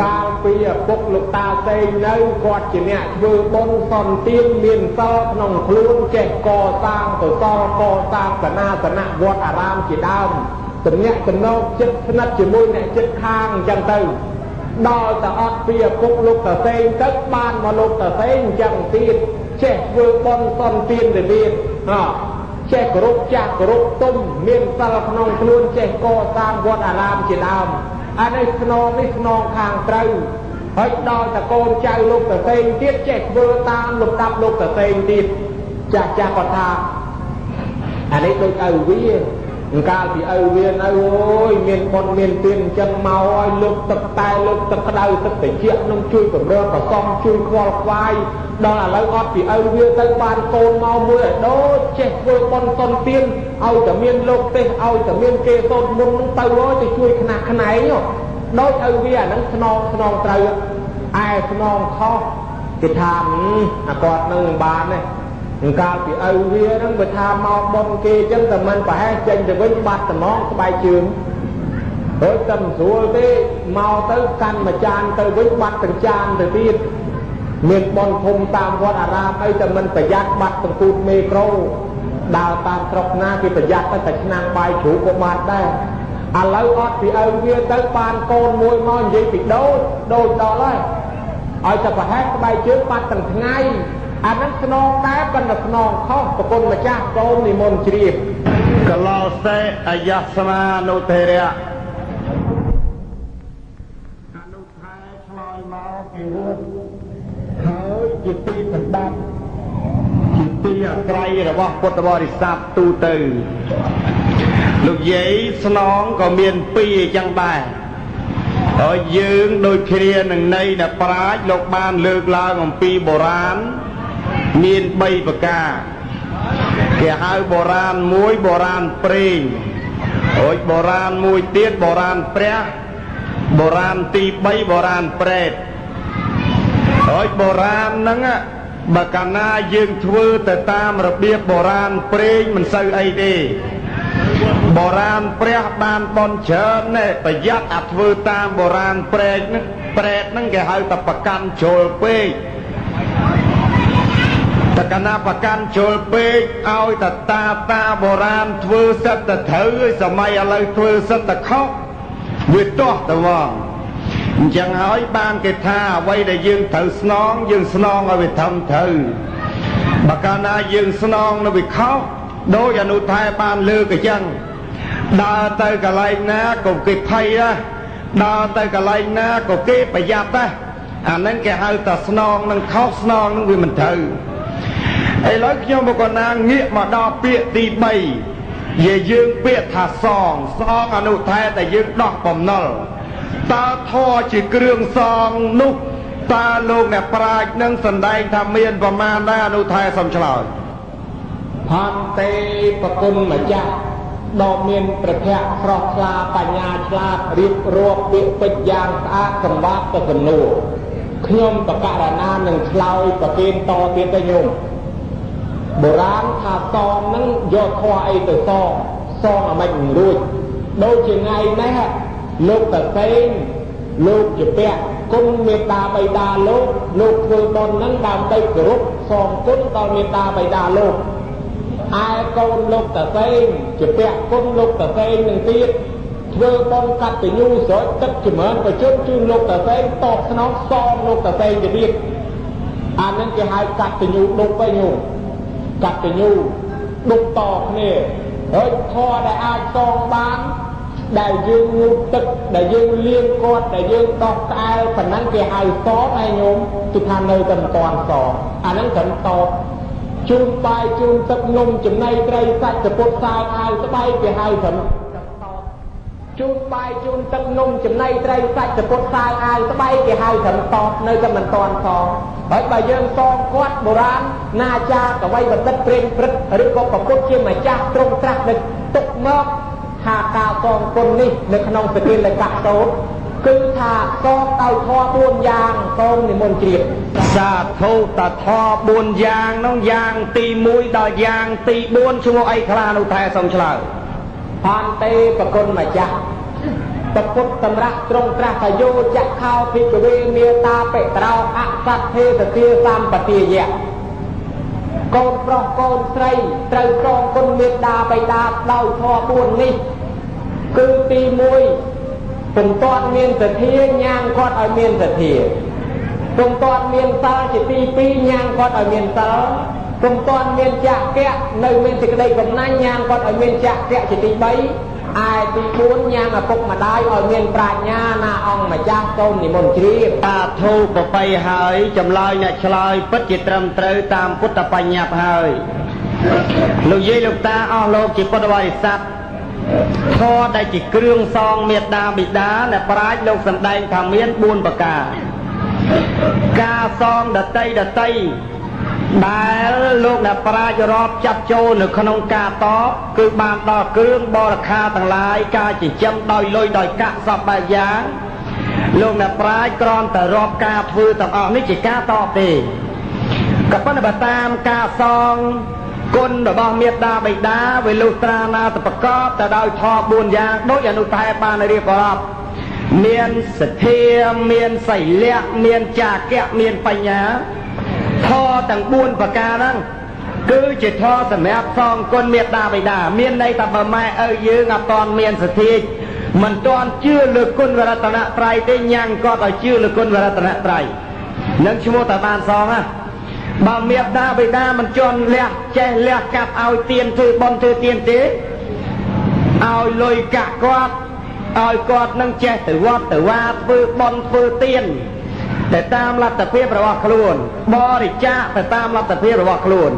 កាលពីឪពុកលោកតាសេងនៅគាត់ជាអ្នកធ្វើបុណ្យសន្ទានមានសិលក្នុងខ្លួនចេះកសាងកុសលកសាងសនាសនៈវត្តអារាមជាដើមទំនាក់ទំនងចិត្តស្និទ្ធជាមួយអ្នកចិត្តខាងអញ្ចឹងទៅដល់តែអត់ពីឪពុកលោកតាសេងទៅបានមកលោកតាសេងអញ្ចឹងទៀតចេះធ្វើបុណ្យសន្ទានទៅទៀតអចេះគោរពចាស់គោរពទុំមានសិលក្នុងខ្លួនចេះកសាងវត្តអារាមជាដើមអានេះស្នងនេះស្នងខាងត្រូវហើយដល់តកូនចៅលោកតសេងទៀតចេះធ្វើតាមលំដាប់លោកតសេងទៀតចាស់ចាស់គាត់ថាអានេះដូចឪវាកាលពីឪវានៅអូយមានបុណ្យមានទានអញ្ចឹងមកឲ្យលើកទឹកតែលើកទឹកក្តៅទឹកត្រជាក់នឹងជួយកម្រើប្រសងជួយខ្វល់ខ្វាយដល់ឥឡូវអត់ពីឪវាទៅបានកូនមកមួយឲ្យដូចចេះធ្វើបុណ្យសុនទានឲ្យតែមានលោកទេសឲ្យតែមានគេសូត្រមុននឹងទៅហើយទៅជួយខ្នះខ្នែងដូចឪវាអាហ្នឹងស្នងស្នងត្រូវឯស្នងខុសគេថាអាគាត់នឹងបានទេកាលពីឪវាហ្នឹងបើថាមកបុណ្យគេអញ្ចឹងតែមិនប្រហែលចេញទៅវិញបាត់ត្មងស្បែកជើងហើយតែមិនស្រួលទេមកទៅកាន់មួយចានទៅវិញបាត់ទាំងចានទៅទៀតមានបុណ្យធំតាមវត្តអារាមអីតែមិនប្រយ័ត្នបាត់សង្គូតមេក្រូដើរតាមស្រុកណាគេប្រយ័ត្នតែឆ្នាំងបាយជ្រូកក៏បាត់ដែរឥឡូវអត់ពីឪវាទៅបានកូនមួយមកនិយាយពីដូចដូចដល់ហើយឲ្យតែប្រហែលស្បែកជើងបាត់ទាំងថ្ងៃអាហ្នឹងស្នងដែរប៉ុន្តែស្នងខុសប្រគុណម្ចាស់សូមនិមន្តជ្រាប កលោសេអយស្មានុធិរៈអនុថែឆ្លើយមកពីរោះហើយជាទីសម្ដាប់ជាទីអាស្រ័យរបស់ពុទ្ធបរិស័ទទូទៅលោកយាយស្នងក៏មានពីរអញ្ចឹងដែរហើយយើងដូចគ្នានឹងន័យដែលប្រាជ្ញលោកបានលើកឡើងអំពីបុរាណមាន3ប្រការ គេហៅបុរាណមួយបុរាណព្រេងរួចបុរាណមួយទៀតបុរាណព្រះបុរាណទី3បុរាណប្រេតហើយបុរាណហ្នឹងបើកាលណាយើងធ្វើទៅតាមរបៀបបុរាណព្រេងមិនសូវអីទេបុរាណព្រះបានបនច្រើនណែប្រយ័ត្នអាធ្វើតាមបុរាណព្រេងហ្នឹងប្រេតហ្នឹងគេហៅថាប្រកាន់ជ្រុលពេកតកណាប្រកាន់ជ្រុលពេកឲ្យតតាតាបុរាណធ្វើសិតតែត្រូវឯសម័យឥឡូវធ្វើសិតតែខុសវាទាស់ទៅហ្មងអញ្ចឹងហើយបានគេថាអ្វីដែលយើងត្រូវស្នងយើងស្នងឲ្យវាត្រឹមត្រូវបើកាលណាយើងស្នងនៅវាខុសដោយអនុថែបានលើកអញ្ចឹងដើរទៅកន្លែងណាក៏គេភ័យដែរដើរទៅកន្លែងណាក៏គេប្រយ័ត្នដែរអាហ្នឹងគេហៅថាស្នងនឹងខុសស្នងនឹងវាមិនត្រូវឥឡូវខ្ញុំបកណាងាកមកដល់ពាក្យទី3យាយើងពាក្យថាសងសងអនុថែតែយើងដោះបំណុលតើធរជាគ្រឿងសងនោះតើលោកអ្នកប្រាជ្ញនឹងសម្ដែងថាមានប្រមាណដែរអនុថែសំឆ្លើយ ផន្តេប្រគុណម្ចាស់ដ៏មានព្រះភ័ក្ត្រស្រស់ថ្លាបញ្ញាឆ្លាតរៀបរាប់ពាក្យពេចន៍យ៉ាងស្អាតសម្រាប់ទៅសំណួរខ្ញុំបកករណានឹងឆ្លើយប្រគេនតទៀតទៅញោមបុរាណថាសងហ្នឹងយកធម៌អីទៅសងសងអាម៉េចមិនរួចដូចជាថ្ងៃនេះលោកតាសេងលោកជាពាក់គុណមេត្តាបិតាលោកលោកធ្វើបុណ្យហ្នឹងដើម្បីគោរពសងគុណដល់មេត្តាបិតាលោកឯកូនលោកតាសេងជាពាក់គុណលោកតាសេងនឹងទៀតធ្វើបុណ្យកតញ្ញូស្រោចទឹកចម្រើនប្រជជនជូនលោកតាសេងតបស្នងសងលោកតាសេងទៅទៀតអានឹងគេហៅកតញ្ញូដប់វិញញោមកតញ្ញូដប់តគ្នាហើយធម៌ដែលអាចសងបានដែលយើងងូតទឹកដែលយើងលាងគាត់ដែលយើងដោះក្អែលប៉ុណ្ណឹងគេហៅសងឯញោមគឺថានៅតែមិនទាន់សងអាហ្នឹងត្រឹមតបជូនបាយជូនទឹកនំចំណីត្រីសាច់សពុតខ្សែអាវស្បែកគេហៅត្រឹមជូនបាយជូនទឹកនំចំណីត្រីសាច់សពុតខ្សែអាវស្បែកគេហៅត្រឹមតបនៅតែមិនទាន់សងហើយបើយើងសងគាត់បុរាណណាចាកវីបណ្ឌិតព្រេងព្រឹត្តឬក៏ប្រពុតជាម្ចាស់ទ្រង់ត្រាស់នៅទុកមកថាការសងគុណនេះនៅក្នុងសកិលកៈសោតគឺថាសងដោយធម៌4យ៉ាងសូមនិមន្តជ្រាប សាធុតធរ4យ៉ាងនោះយ៉ាងទី1ដល់យ៉ាងទី4ឈ្មោះអីខ្លះនោះថែសូមឆ្លើយ ផន្តេប្រគុណម្ចាស់ពពុទ្ធតម្រាស់ទ្រង់ត្រាស់ថាយោចក្ខោភិក្ខវេមេតាបិត្រោអសទ្ធេសទាសម្បទាយៈកូនប្រុសកូនស្រីត្រូវសងគុណមេត្តាបិតាដោយធម៌4នេះគឺទី1ពុំទាន់មានសទ្ធាញ៉ាងគាត់ឲ្យមានសទ្ធាពុំទាន់មានសិលជាទី2ញ៉ាងគាត់ឲ្យមានសិលពុំទាន់មានចក្កៈនៅមានសេចក្តីកំណាញ់ញ៉ាងគាត់ឲ្យមានចក្កៈជាទី3ឯទី4ញ៉ាងឪពុកម្ដាយឲ្យមានប្រាជ្ញាណាអង្គម្ចាស់សូមនិមន្តជ្រាប សាធុប្របីហើយចម្លើយអ្នកឆ្លើយពិតជាត្រឹមត្រូវតាមពុទ្ធបញ្ញត្តិហើយលោកយាយលោកតាអស់លោកជាពុទ្ធបរិស័ទធម៌ដែលជាគ្រឿងសងមេត្តាបិតាអ្នកប្រាជ្ញលោកសម្ដែងថាមាន4ប្រការការសងដតីដតីដែលលោកអ្នកប្រាជ្ញរាប់ចាប់ចូលនៅក្នុងការតបគឺបានដល់គ្រឿងបរិខាទាំងឡាយការចិញ្ចឹមដោយលុយដោយកាក់សពបែបយ៉ាងលោកអ្នកប្រាជ្ញគ្រាន់តែរាប់ការធ្វើទាំងអស់នេះជាការតបទេក៏ប៉ុន្តែបើតាមការសងគុណរបស់មេត្តាបិតាវាលុះត្រាណាទៅប្រកបទៅដោយធម៌4យ៉ាងដូចអនុថែបានរៀបរាប់មានសទ្ធាមានសីលៈមានចាគៈមានបញ្ញាធម៌ទាំង4ប្រការហ្នឹងគឺជាធម៌សម្រាប់សងគុណមេត្តាបិតាមានន័យថាបើម៉ែឪយើងអត់ទាន់មានសទ្ធាមិនទាន់ជឿលើគុណវរតនត្រ័យទេញ៉ាំងគាត់ឲ្យជឿលើគុណវរតនត្រ័យនឹងឈ្មោះតាបានសងណាបើមេត្តាបិតាមិនជន់លះចេះលះកាត់ឲ្យទៀនធ្វើបុណ្យធ្វើទៀនទេឲ្យលុយកាក់គាត់ឲ្យគាត់នឹងចេះទៅវត្តទៅវាធ្វើបុណ្យធ្វើទៀនទៅតាមលទ្ធភាពរបស់ខ្លួនបរិច្ចាគទៅតាមលទ្ធភាពរបស់ខ្លួន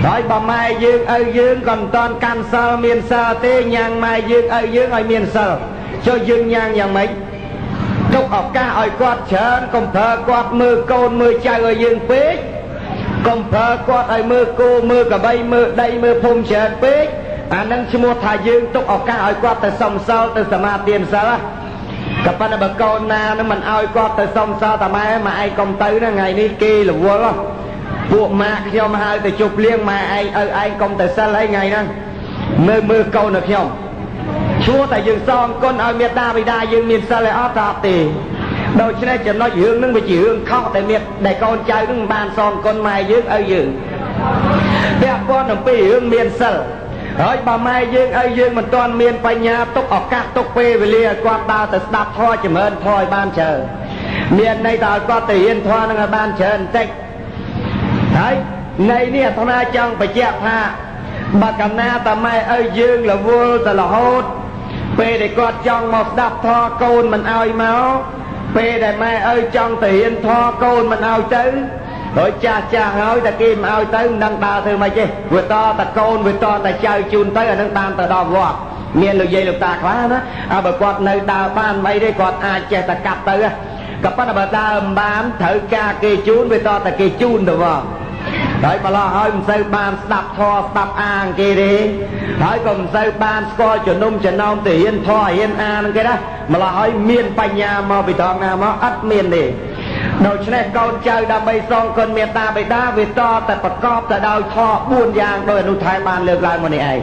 ហើយបើម៉ែយើងឪយើងក៏មិនតាន់កាន់សិលមានសិលទេញ៉ាំងម៉ែយើងឪយើងឲ្យមានសិលចុះយើងញ៉ាំងយ៉ាងម៉េចទុកឱកាសឲ្យគាត់ច្រើនកុំប្រើគាត់មើលកូនមើលចៅឲ្យយើងពេក កុំប្រើគាត់ឲ្យមើលគោមើលកបីមើលដីមើលភូមិច្រើនពេកអានឹងឈ្មោះថាយើងទុកឱកាសឲ្យគាត់ទៅសុំសិលទៅសមាទានសិលក៏ប៉ុន្តែបើកូនណានឹងមិនឲ្យគាត់ទៅសុំសិលតាម៉ែម៉ែឯងកុំទៅណាថ្ងៃនេះគេរវល់ពួកម៉ាក់ខ្ញុំហៅទៅជប់លៀងម៉ែឯងឪឯងកុំទៅសិលអីថ្ងៃហ្នឹងមើលមើលកូននៅខ្ញុំឈួរតែយើងសងគុណឲ្យមេត្តាបិតាយើងមានសិលឲ្យអត់តទេដូច្នេះចំណុចរឿងហ្នឹងវាជារឿងខុសដែលមានដែលកូនចៅហ្នឹងមិនបានសងគុណម៉ែយើងឲ្យយើងពាក់ព័ន្ធអំពីរឿងមានសិលហើយបើម៉ែយើងឲ្យយើងមិនទាន់មានបញ្ញាទុកឱកាសទុកពេលវេលាឲ្យគាត់ដើរទៅស្ដាប់ធម៌ចម្រើនធម៌ឲ្យបានច្រើនមានន័យថាឲ្យគាត់ទៅរៀនធម៌នឹងឲ្យបានច្រើនបន្តិចហើយនៃនេះអាត្មាចង់បញ្ជាក់ថាបើកណាតាម៉ែឲ្យយើងរវល់ទៅរហូតពេលដែលគាត់ចង់មកស្ដាប់ធម៌កូនមិនឲ្យមកពេលដែលម៉ែឲ្យចង់ទៅរៀនធម៌កូនមិនឲ្យទៅហើយចាស់ចាស់ហើយតែគេមិនឲ្យទៅមិនដឹងដើរធ្វើម៉េចទេវាតតែកូនវាតតែចៅជូនទៅអានឹងបានទៅដល់វត្តមានលោកយាយលោកតាខ្លះណាអើបើគាត់នៅដើរបានមិនអីទេគាត់អាចចេះតែកាប់ទៅក៏ប៉ុន្តែបើដើរមិនបានត្រូវការគេជូនវាតតែគេជូនទៅវត្តហើយម្ល៉េះហើយមិនសូវបានស្ដាប់ធម៌ស្ដាប់អាងគេទេហើយក៏មិនសូវបានស្គាល់ជំនុំចំណោមទៅរៀនធម៌រៀនអានគេណាម្ល៉េះហើយមានបញ្ញាមកពីត្រង់ណាមកអត់មានទេដូច្នេះកូនចៅដើម្បីសងគុណមេត្តាបិតាវាតតែប្រកបទៅដោយធម៌4យ៉ាងដោយអនុថែបានលើកឡើងមកនេះឯង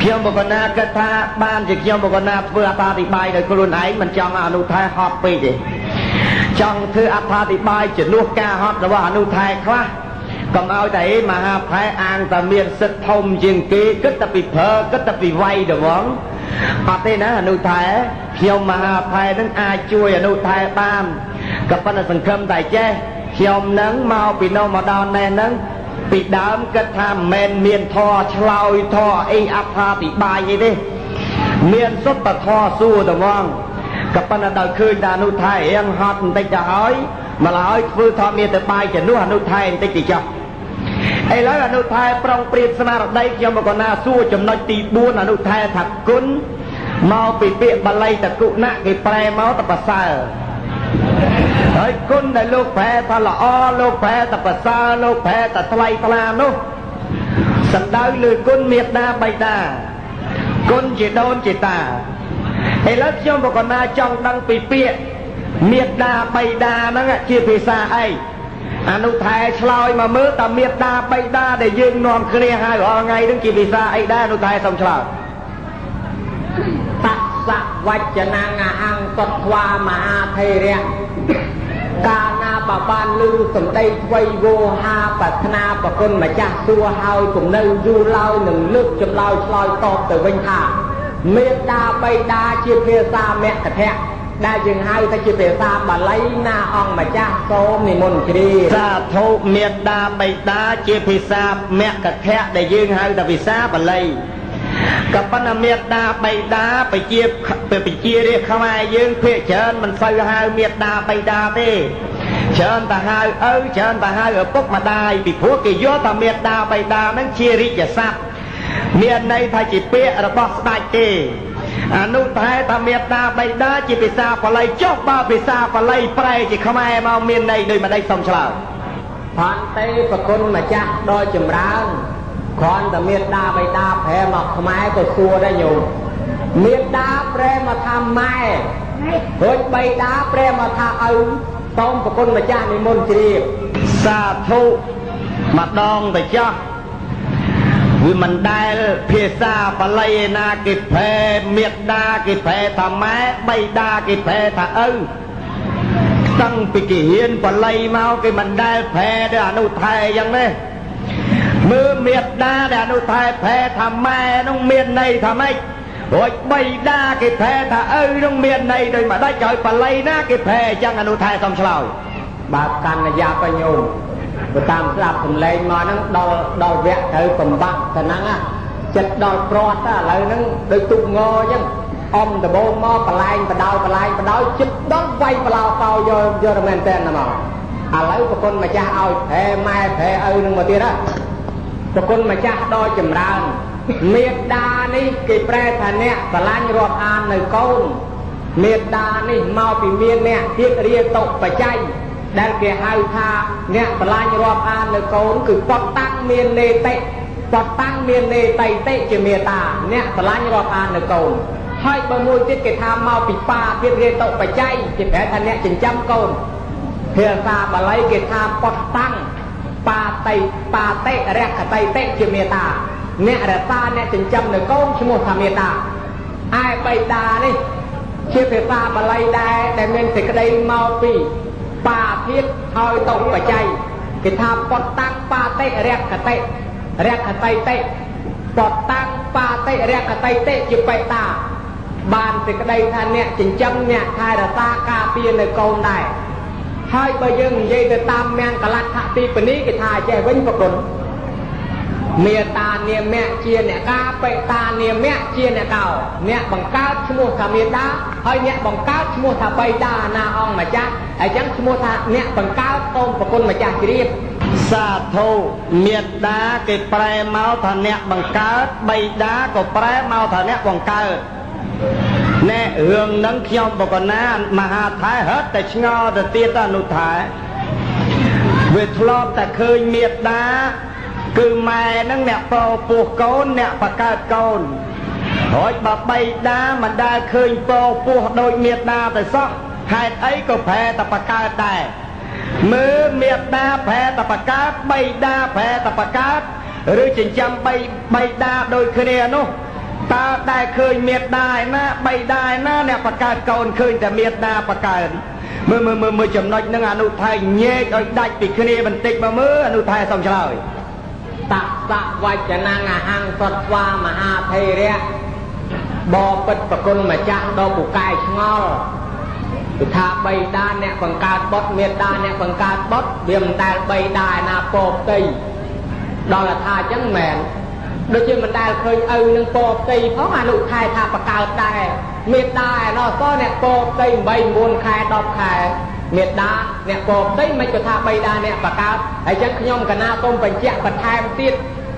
ខ្ញុំបកណាគិតថាបានជាខ្ញុំបកណាធ្វើអត្ថាធិប្បាយដោយខ្លួនឯងមិនចង់អនុថែហត់ពេកទេចង់ធ្វើអត្ថាធិប្បាយជំនួសការហត់របស់អនុថែខ្លះកុំឲ្យតែមហាថែអាងតែមានសិទ្ធធំជាងគេគិតតែពីប្រើគិតតែពីវាយទៅហ្មងអត់ទេណាអនុថែខ្ញុំមហាថែនឹងអាចជួយអនុថែបានក៏ប៉ុន្តែសង្ឃឹមតែចេះខ្ញុំនឹងមកពីនោះមកដល់នេះនឹងពីដើមគិតថាមិនមែនមានធរឆ្លើយធរអីអត្ថាធិប្បាយអីទេមានសុទ្ធតែធរសួរទៅហ្មងក៏ប៉ុន្តែដល់ឃើញតែអនុថែរៀងហត់បន្តិចទៅហើយម្ល៉េះធ្វើធម៌មានទៅបាយជំនួសអនុថែបន្តិចទៅចុះឥឡូវអនុថែប្រុងព្រៀបស្មារតីខ្ញុំមកកណាសួរចំណុចទី4អនុថែថាគុណមកពីពាក្យបាលីតគុណៈគេប្រែមកតប្រសើរហើយគុណដែលលោកប្រែថាល្អលោកប្រែថាប្រសើរលោកប្រែថាថ្លៃថ្លានោះសំដៅលើគុណមេត្តាបិតាគុណជាដូនជាតាឥឡូវខ្ញុំបកណាចង់ដឹងពីពាក្យមេត្តាបិតាហ្នឹងជាភាសាអីអនុថែឆ្លើយមកមើលតាមេត្តាបិតាដែលយើងនាំគ្នាហៅរាល់ថ្ងៃហ្នឹងជាភាសាអីដែរអនុថែសូមឆ្លើយ តសវចនំអហង្សត្វាមហាថេរៈកាលណាបើបានឮសម្ដីថ្វីវោហាប្រាថ្នាប្រគុណម្ចាស់សួរហើយគំនៅយូរឡើយនឹងលើកចម្លើយឆ្លើយតបទៅវិញថាមេត្តាបិតាជាភាសាមគ្គធៈដែលយើងហៅថាជាភាសាបាលីណាអង្គម្ចាស់សូមនិមន្តជ្រាប សាធុមេត្តាបិតាជាភាសាមគ្គធៈដែលយើងហៅថាភាសាបាលីក៏ប៉ុន្តែមេត្តាបិតាប្រជាប្រជារាស្ត្រខ្មែរយើងភាគច្រើនមិនសូវហៅមេត្តាបិតាទេច្រើនតែហៅឪច្រើនតែហៅឪពុកម្ដាយពីព្រោះគេយល់ថាមេត្តាបិតាហ្នឹងជារាជស័ព្ទមានន័យថាជាពាក្យរបស់ស្ដេចទេអនុថែថាមេត្តាបិតាជាភាសាបាលីចុះបើភាសាបាលីប្រែជាខ្មែរមកមានន័យដូចម្ដេចសូមឆ្លើយ ផនទេប្រគុណម្ចាស់ដ៏ចម្រើនគ្រាន់តែមេត្តាបិតាប្រែមកខ្មែរក៏សួរដែរញោមមេត្តាប្រែមកថាម៉ែរួចបិតាប្រែមកថាឪសូមប្រគុណម្ចាស់និមន្តជ្រាប សាធុម្ដងទៅចោះវាមិនដែលភាសាបាលីឯណាគេប្រែមេត្តាគេប្រែថាម៉ែបិតាគេប្រែថាឪតាំងពីគេរៀនបាលីមកគេមិនដែលប្រែដល់អនុថែយ៉ាងនេះមើលមេត្តាដែលអនុថែប្រែថាម៉ែនោះមានន័យថាម៉េចរួចបិតាគេប្រែថាឪនោះមានន័យដូចម្ដេចឲ្យបាលីណាគេប្រែអញ្ចឹងអនុថែសូមឆ្លើយ បើកាន់យ៉ាប់ឲ្យញោមបើតាមស្ដាប់សំឡេងមកហ្នឹងដល់ដល់វគ្គត្រូវកំបាក់ទៅហ្នឹងចិត្តដល់ព្រាត់ឥឡូវហ្នឹងដូចទូកងអញ្ចឹងអមដបងមកបលែងបដោយបលែងបដោយចិត្តដល់វាយបឡោកោយកយកមែនតើណាមកឥឡូវប្រគុណម្ចាស់ឲ្យប្រែម៉ែប្រែឪនឹងមកទៀតហ៎ប្រគុណម្ចាស់ដ៏ចម្រើនមេត្តានេះគេប្រែថាអ្នកស្រឡាញ់រាប់អាននៅកូនមេត្តានេះមកពីមានអ្នកទៀតរាតុបច្ច័យ ដែលគេហៅថាអ្នកស្រឡាញ់រាប់អាននៅកូនគឺបតតាំងមាននេតិបតតាំងមាននេតិតិជាមេតាអ្នកស្រឡាញ់រាប់អាននៅកូនហើយបើមួយទៀតគេថាមកពីបាទៀតរេតុបច្ច័យគេប្រែថាអ្នកចិញ្ចឹមកូនភាសាបាលីគេថាបតតាំងបាតិបាតិរក្ខតិតិជាមេតាអ្នករក្សាអ្នកចិញ្ចឹមនៅកូនឈ្មោះថាមេតាឯបៃតានេះជាភាសាបាលីដែរដែលមានសេចក្តីមកពីបាធាតហើយតុបច្ច័យគេថាបតតាំងបាតិរក្ខតិរក្ខតិតិបតតាំងបាតិរក្ខតិតិជាបេតាបានសេចក្តីថាអ្នកចិញ្ចឹមអ្នកថែរក្សាការពារនៅកូនដែរហើយបើយើងនិយាយទៅតាមមង្គលដ្ឋទីពនីគេថាចេះវិញប្រគុណមេតានាមៈជាអ្នកកាបេតានាមៈជាអ្នកកោអ្នកបង្កើតឈ្មោះថាមេតាហើយអ្នកបង្កើតឈ្មោះថាបៃតាណាអង្គម្ចាស់ហើយចឹងឈ្មោះថាអ្នកបង្កើតសូមប្រគុណម្ចាស់ជ្រាប សាធុមេតាគេប្រែមកថាអ្នកបង្កើតបៃតាក៏ប្រែមកថាអ្នកបង្កើតណែរឿងនឹងខ្ញុំបកណាមហាថែហិតតែឆ្ងល់ទៅទៀតអនុថែវាធ្លាប់តែឃើញមេតាគឺម៉ែនឹងអ្នកពោពោះកូនអ្នកបង្កើតកូនហើយបើបៃតាមិនដែលឃើញពោពោះដូចមេតាទៅសោះហេតុអីក៏ប្រែតែបង្កើតដែរមើលមេតាប្រែតែបង្កើតបៃតាប្រែតែបង្កើតឬចិញ្ចឹមបីបៃតាដូចគ្នានោះតើដែលឃើញមេតាឯណាបៃតាឯណាអ្នកបង្កើតកូនឃើញតែមេតាបង្កើតមើលមើលមើលមើលចំណុចហ្នឹងអនុថែញែកឲ្យដាច់ពីគ្នាបន្តិចមកមើលអនុថែសុំឆ្លើយ តសវចនំអហង្សត្វាមហាថេរៈបពិតប្រគុណម្ចាស់ដ៏ពូកែឆ្ងល់គឺថាបៃតាអ្នកបង្កើតបុត្រមេតាអ្នកបង្កើតបុត្រវាមិនដែលបៃតាឯណាពោផ្ទៃដល់ថាអញ្ចឹងមែនដូចជាមិនដែលឃើញឪនឹងពោផ្ទៃផងអនុថែថាបង្កើតដែរមេតាឯណោះសអ្នកពោផ្ទៃ8 9ខែ10ខែមេតាអ្នកពោផ្ទៃមិនក៏ថាបៃតាអ្នកបង្កើតហើយចឹងខ្ញុំកណាសូមបញ្ជាក់បន្ថែមទៀត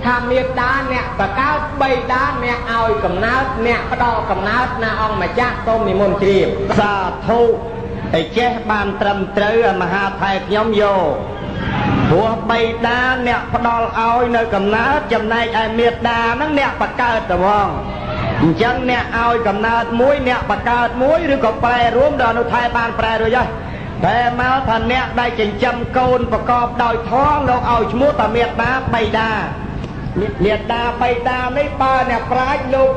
ថាមេតាអ្នកបង្កើតបៃតាអ្នកឲ្យកំណើតអ្នកផ្ដល់កំណើតណាអង្គម្ចាស់សូមនិមន្តជ្រាប សាធុឯចេះបានត្រឹមត្រូវមហាថែខ្ញុំយកព្រោះបៃតាអ្នកផ្ដល់ឲ្យនៅកំណើតចំណែកឯមេតាហ្នឹងអ្នកបង្កើតតែហ្មងអញ្ចឹងអ្នកឲ្យកំណើតមួយអ្នកបង្កើតមួយឬក៏ប្រែរួមដល់អនុថែបានប្រែរួចហើយតែមកថាអ្នកដែលចិញ្ចឹមកូនប្រកបដោយធម៌លោកឲ្យឈ្មោះតាមេតាបៃតាមេតាបៃតានេះបើអ្នកប្រាជ្ញលោក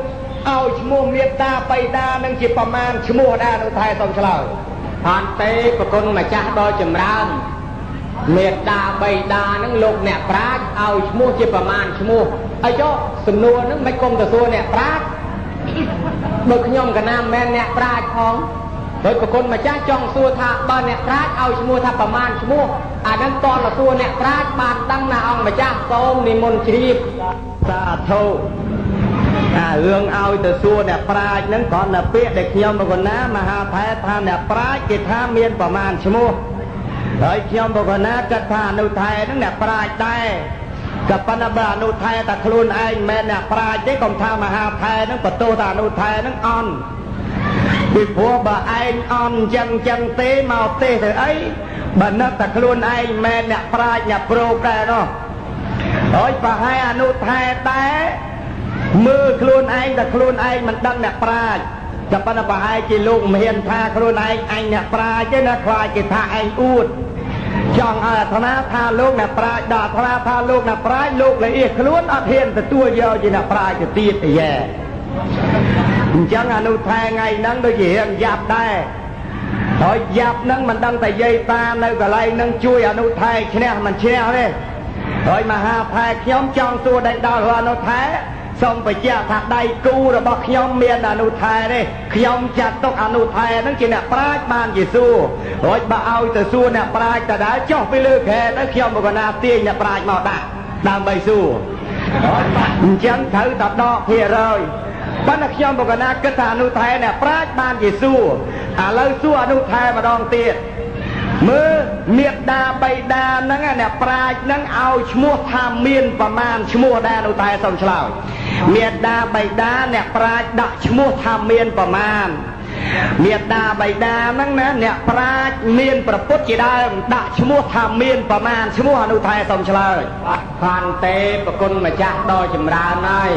ឲ្យឈ្មោះមេតាបៃតានឹងជាប្រមាណឈ្មោះដែរអនុថែសូមឆ្លើយ អត់ទេប្រគុណម្ចាស់ដ៏ចម្រើនមេតាបៃតានឹងលោកអ្នកប្រាជ្ញឲ្យឈ្មោះជាប្រមាណឈ្មោះអីចុះសំណួរនឹងមិនគុំទៅសួរអ្នកប្រាជ្ញបើខ្ញុំកណាមិនមែនអ្នកប្រាជ្ញផងដោយប្រគុណម្ចាស់ចង់សួរថាបើអ្នកប្រាជ្ញឲ្យឈ្មោះថាប្រមាណឈ្មោះអានឹងតលសួរអ្នកប្រាជ្ញបានដឹងណាអង្គម្ចាស់សូមនិមន្តជ្រាប សាធុអារឿងឲ្យទៅសួរអ្នកប្រាជ្ញហ្នឹងគ្រាន់តែពាក្យដែលខ្ញុំបកណាមហាថែថាអ្នកប្រាជ្ញគេថាមានប្រមាណឈ្មោះហើយខ្ញុំបកណាគិតថាអនុថែហ្នឹងអ្នកប្រាជ្ញដែរក៏ប៉ុន្តែបើអនុថែតែខ្លួនឯងមិនមែនអ្នកប្រាជ្ញទេកុំថាមហាថែហ្នឹងបន្ទោសថាអនុថែហ្នឹងអន់ពីព្រោះបើឯងអន់ចឹងចឹងទេមកទេទៅអីបើនឹកតែខ្លួនឯងមិនមែនអ្នកប្រាជ្ញអ្នកប្រូកដែរនោះហើយប្រហែលអនុថែដែរមើលខ្លួនឯងតែខ្លួនឯងមិនដឹងអ្នកប្រាជ្ញតែប៉ុន្តែប្រហែលជាលោកមិនហ៊ានថាខ្លួនឯងអញអ្នកប្រាជ្ញទេណាខ្លាចគេថាឯងអួតចង់ឲ្យអាត្មាថាលោកអ្នកប្រាជ្ញដល់អាត្មាថាលោកអ្នកប្រាជ្ញលោកល្អៀសខ្លួនអត់ហ៊ានទទួលយកជាអ្នកប្រាជ្ញទៅទៀតទេយ៉ែអញ្ចឹងអនុថែថ្ងៃហ្នឹងដូចជារៀងយ៉ាប់ដែរហើយយ៉ាប់ហ្នឹងមិនដឹងតែយាយតានៅកន្លែងហ្នឹងជួយអនុថែឈ្នះមិនឈ្នះទេហើយមហាថែខ្ញុំចង់សួរដេញដល់អនុថែសូមបញ្ជាក់ថាដៃគូរបស់ខ្ញុំមានអនុថែទេខ្ញុំចាត់ទុកអនុថែហ្នឹងជាអ្នកប្រាជ្ញបានជាសួររួចបើឲ្យទៅសួរអ្នកប្រាជ្ញតដែលចុះពីលើខែទៅខ្ញុំបកណាទាញអ្នកប្រាជ្ញមកដាក់ដើម្បីសួរអញ្ចឹងត្រូវតែដកភាគរយប៉ុន្តែខ្ញុំបកណាគិតថាអនុថែអ្នកប្រាជ្ញបានជាសួរឥឡូវសួរអនុថែម្ដងទៀតមើលមេដាបៃតាហ្នឹងអ្នកប្រាជ្ញហ្នឹងឲ្យឈ្មោះថាមានប្រមាណឈ្មោះដែរអនុថែសូមឆ្លើយមេដាបៃតាអ្នកប្រាជ្ញដាក់ឈ្មោះថាមានប្រមាណ មេដាបៃតាហ្នឹងណាអ្នកប្រាជ្ញមានប្រពុតជាដើមដាក់ឈ្មោះថាមានប្រមាណឈ្មោះអនុថែសូមឆ្លើយ ផាន់ទេប្រគុណម្ចាស់ដ៏ចម្រើនហើយ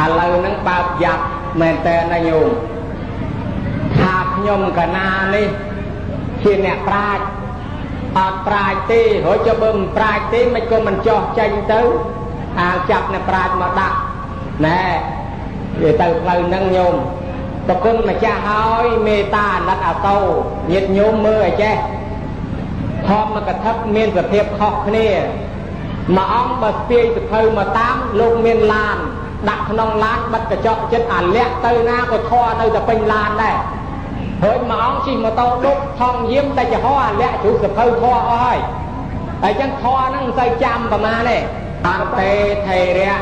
ឥឡូវហ្នឹងបើកយ៉ាប់មែនតើណាញោមថាខ្ញុំកណានេះជាអ្នកប្រាជ្ញអត់ប្រាជ្ញទេហើយចុះបើមិនប្រាជ្ញទេមិនក៏មិនចោះចេញទៅអាងចាប់អ្នកប្រាជ្ញមកដាក់ណែវាទៅផ្លូវហ្នឹងញោមប្រគុណម្ចាស់ហើយមេត្តាអាណិតអាសូរញាតិញោមមើលឲ្យចេះធម្មកថាមានសភាពខុសគ្នាមួយអង្គបើស្ពាយសភៅមកតាមលោកមានឡានដាក់ក្នុងឡានបិទកញ្ចក់ចិត្តអាលាក់ទៅណាក៏ធរនៅតែពេញឡានដែរហើយមួយអង្គជិះម៉ូតូដុកថងយាមតែចំហអាលាក់ជ្រុះសភៅធរអស់ហើយហើយចឹងធរហ្នឹងមិនសូវចាំប្រមាណទេអត់ទេថេរៈ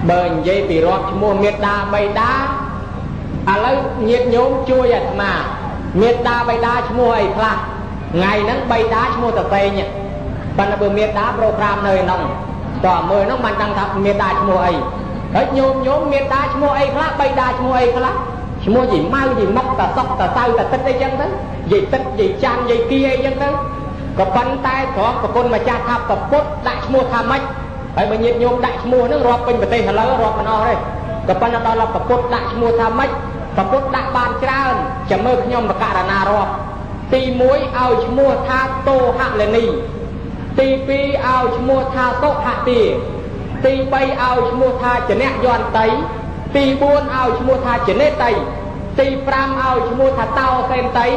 បើនិយាយពីរាប់ឈ្មោះមេដាបៃតាឥឡូវញាតិញោមជួយអាត្មាមេដាបៃតាឈ្មោះអីខ្លះថ្ងៃហ្នឹងបៃតាឈ្មោះតពេងប៉ុន្តែបើមេដាប្រូក្រាមនៅឯនោះតើមើលនោះមិនដឹងថាមេដាឈ្មោះអីហើយញោមញោមមេដាឈ្មោះអីខ្លះបៃតាឈ្មោះអីខ្លះឈ្មោះយីម៉ៅយីមុកតាសុកតាសៅតាទឹកអីចឹងទៅយាយទឹកយាយច័ន្ទយាយគីអីចឹងទៅក៏ប៉ុន្តែត្រង់ប្រគុណម្ចាស់ថាប្រពុតដាក់ឈ្មោះថាម៉េចហើយបើញាតិញោមដាក់ឈ្មោះហ្នឹងរាប់ពេញប្រទេសឥឡូវរាប់មិនអស់ទេក៏ប៉ុន្តែដល់ប្រពុតដាក់ឈ្មោះថាម៉េចប្រពុតដាក់បានច្រើនចាំមើលខ្ញុំបករណារាប់ទី1ឲ្យឈ្មោះថាតោហលនីទី2ឲ្យឈ្មោះថាសុហទាទី3ឲ្យឈ្មោះថាចនៈយន្តីទី4ឲ្យឈ្មោះថាចនេតីទី5ឲ្យឈ្មោះថាតោសេនតី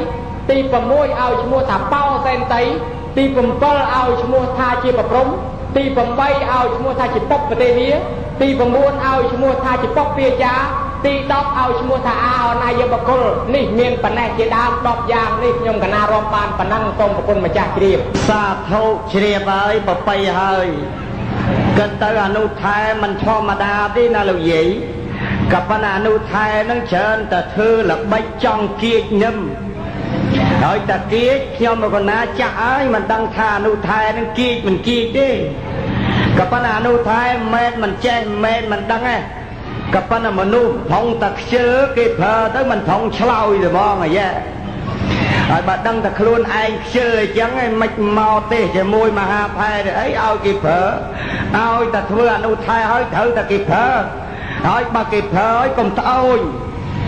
ទី6ឲ្យឈ្មោះថាបោសេនតីទី7ឲ្យឈ្មោះថាជាប្រព្រំទី8ឲ្យឈ្មោះថាជាពុបទេវាទី9ឲ្យឈ្មោះថាជាពុបពាចាទី10ឲ្យឈ្មោះថាអាអនាយបុគ្គលនេះមានប៉ុណ្ណេះជាដើម10យ៉ាងនេះខ្ញុំកណារាប់បានប៉ុណ្ណឹងសូមប្រគុណម្ចាស់ជ្រាប សាធុជ្រាបហើយប្របីហើយគិតទៅអនុថែមិនធម្មតាទេណាលោកយាយក៏ប៉ុន្តែអនុថែនឹងច្រើនតែធ្វើល្បិចចង់គៀចនឹមហើយតាគៀចខ្ញុំមកកណាចាស់ហើយមិនដឹងថាអនុថែនឹងគៀចមិនគៀចទេក៏ប៉ុន្តែអនុថែមែនមិនចេះមែនមិនដឹងទេក៏ប៉ុន្តែមនុស្សផងតែខ្ជិលគេប្រើទៅមិនផងឆ្លោយទេហ្មងអាយ៉ែហើយបើដឹងតែខ្លួនឯងខ្ជិលអញ្ចឹងឯងមិនមកទេជាមួយមហាផែទេអីឲ្យគេប្រើឲ្យតែធ្វើអនុថែហើយត្រូវតែគេប្រើហើយបើគេប្រើហើយកុំត្អូញ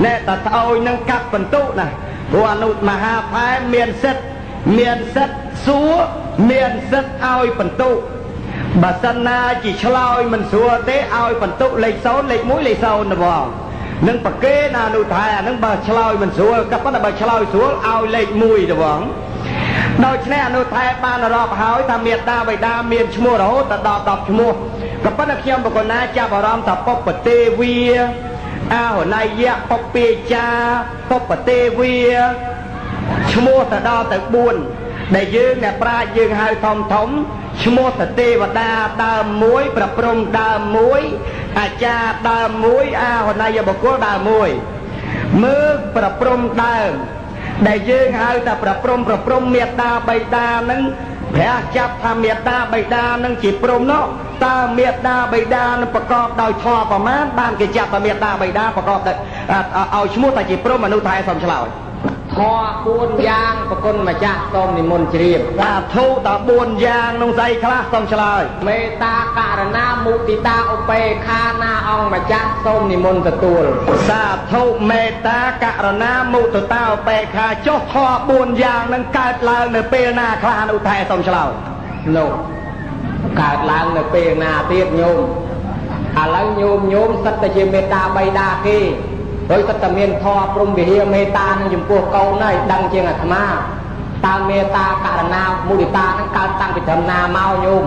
ណែតែត្អូញនឹងកាត់បន្ទុណាព្រោះអនុមហាផែមានសិទ្ធមានសិទ្ធសួរមានសិទ្ធឲ្យបន្ទុបើសិនណាជាឆ្លើយមិនស្រួលទេឲ្យបន្ទុលេខ0លេខ1លេខ0ទៅបងនឹងប្រគេណាអនុថែអានឹងបើឆ្លើយមិនស្រួលក៏ប៉ុន្តែបើឆ្លើយស្រួលឲ្យលេខ1ទៅបងដូច្នេះអនុថែបានរាប់ហើយថាមេដាបិតាមានឈ្មោះរហូតដល់10ឈ្មោះក៏ប៉ុន្តែខ្ញុំបកណាចាប់អារម្មណ៍ថាពុបទេវីអាហនយៈពពាចាពុបទេវីឈ្មោះទៅដល់ទៅ4ដែលយើងអ្នកប្រាជ្ញយើងហៅធំធំឈ្មោះតទេវតាដើមមួយប្រព្រំដើមមួយអាចារ្យដើមមួយអាហនយបុគ្គលដើមមួយមើលប្រព្រំដើមដែលយើងហៅថាប្រព្រំប្រព្រំមេត្តាបិតានឹងព្រះចាប់ថាមេត្តាបិតានឹងជាព្រំនោះតើមេត្តាបិតានឹងប្រកបដោយធម៌ប្រមាណបានគេចាប់ថាមេត្តាបិតាប្រកបដោយឲ្យឈ្មោះថាជាព្រំមនុស្សថែសូមឆ្លើយ ធម៌4យ៉ាងប្រគុណម្ចាស់សូមនិមន្តជ្រាប សាធុដល់4យ៉ាងនោះស្អីខ្លះសូមឆ្លើយ មេត្តាករណាមុទិតាឧបេខាណាអង្គម្ចាស់សូមនិមន្តទទួល សាធុមេត្តាករណាមុទិតាឧបេខាចុះធម៌4យ៉ាងនឹងកើតឡើងនៅពេលណាខ្លះអនុថែសូមឆ្លើយ នោះកើតឡើងនៅពេលណាទៀតញោមឥឡូវញោមញោមសិតតែជាមេត្តាបៃតាគេហើយសិតតែមានធម៌ព្រំវិហារមេត្តានឹងចំពោះកូនហើយដឹងជាងអាត្មាតើមេត្តាករណាមុទិតានឹងកើតតាំងពីត្រឹមណាមកញោម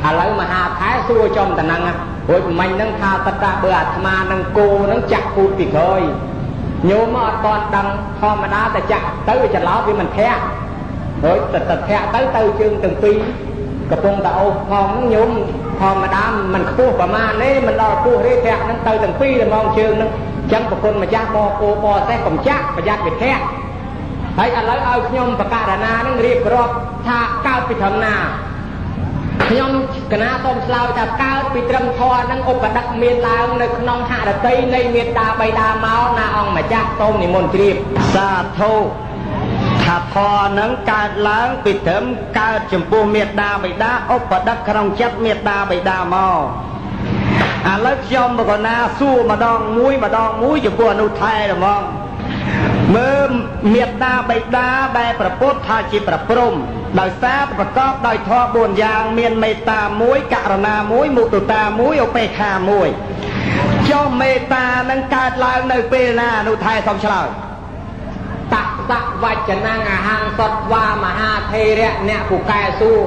ឥឡូវមហាថែសួរចំតំណឹងរួចមិញនឹងថាតតាបើអាត្មានឹងគោនឹងចាក់គូតពីក្រោយញោមអត់តន់ដឹងធម្មតាតែចាក់ទៅវាច្រឡោតវាមិនធាក់ហើយតែធាក់ទៅទៅជើងទាំងពីរកំពុងតែអូសផងញោមធម្មតាមិនខ្ពស់ប្រមាណទេមិនដល់ពោះទេធាក់នឹងទៅទាំងពីរតែហ្មងជើងនឹងអញ្ចឹងប្រគុណម្ចាស់បគោបសេះកុំចាក់ប្រយ័ត្នវាធាក់ហើយឥឡូវឲ្យខ្ញុំបករណានឹងរៀបរាប់ថាកើតពីត្រឹមណា ខ្ញុំកណាសូមឆ្លើយថាកើតពីត្រឹមធម៌នឹងឧបដឹកមានឡើងនៅក្នុងហរតីនៃមេត្តាបិតាមកណាអង្គម្ចាស់សូមនិមន្តជ្រាប សាធុថាធរនឹងកើតឡើងពីត្រឹមកើតចំពោះមេត្តាបិតាឧបដឹកក្នុងចិត្តមេត្តាបិតាមកឥឡូវខ្ញុំបកណាសួរម្ដងមួយម្ដងមួយចំពោះអនុថែហ្មងមើលមេត្តាបិតាដែលប្រពុតថាជាប្រព្រំដោយសារប្រកបដោយធម៌4យ៉ាងមានមេត្តាមួយករណាមួយមុទតាមួយឧបេក្ខាមួយចុះមេត្តានឹងកើតឡើងនៅពេលណាអនុថែសូមឆ្លើយ តសៈវចនំអហង្សត្វាមហាថេរៈអ្នកពូកែសួរ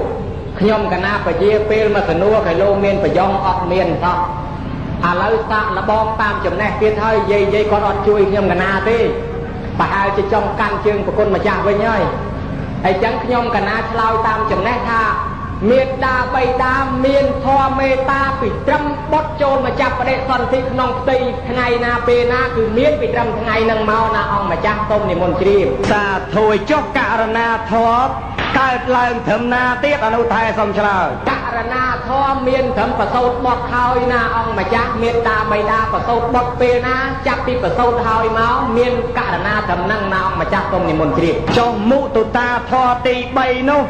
ខ្ញុំកណាពជាពេលមកសនួរគេលោកមានប្រយោងអត់មានសោះឥឡូវសាក់លបងតាមចំណេះទៀតហើយយាយយាយគាត់អត់ជួយខ្ញុំកណាទេប្រហែលជាចង់កាន់ជើងប្រគុណម្ចាស់វិញហើយហើយចឹងខ្ញុំកណាឆ្លើយតាមចំណេះថាមេត្តាបិតាមានធម៌មេត្តាពីត្រឹមបុតចូលមកចាប់បដិសន្ធិក្នុងផ្ទៃថ្ងៃណាពេលណាគឺមានពីត្រឹមថ្ងៃនឹងមកណាអង្គម្ចាស់សូមនិមន្តជ្រាប សាធុចុះករណាធម៌កើតឡើងត្រឹមណាទៀតអនុថែសូមឆ្លើយ ករណាធម៌មានត្រឹមប្រសូតបុតហើយណាអង្គម្ចាស់មេត្តាបិតាប្រសូតបុតពេលណាចាប់ពីប្រសូតហើយមកមានករណាត្រឹមហ្នឹងណាអង្គម្ចាស់សូមនិមន្តជ្រាប ចុះមុទតាធម៌ទី3នោះ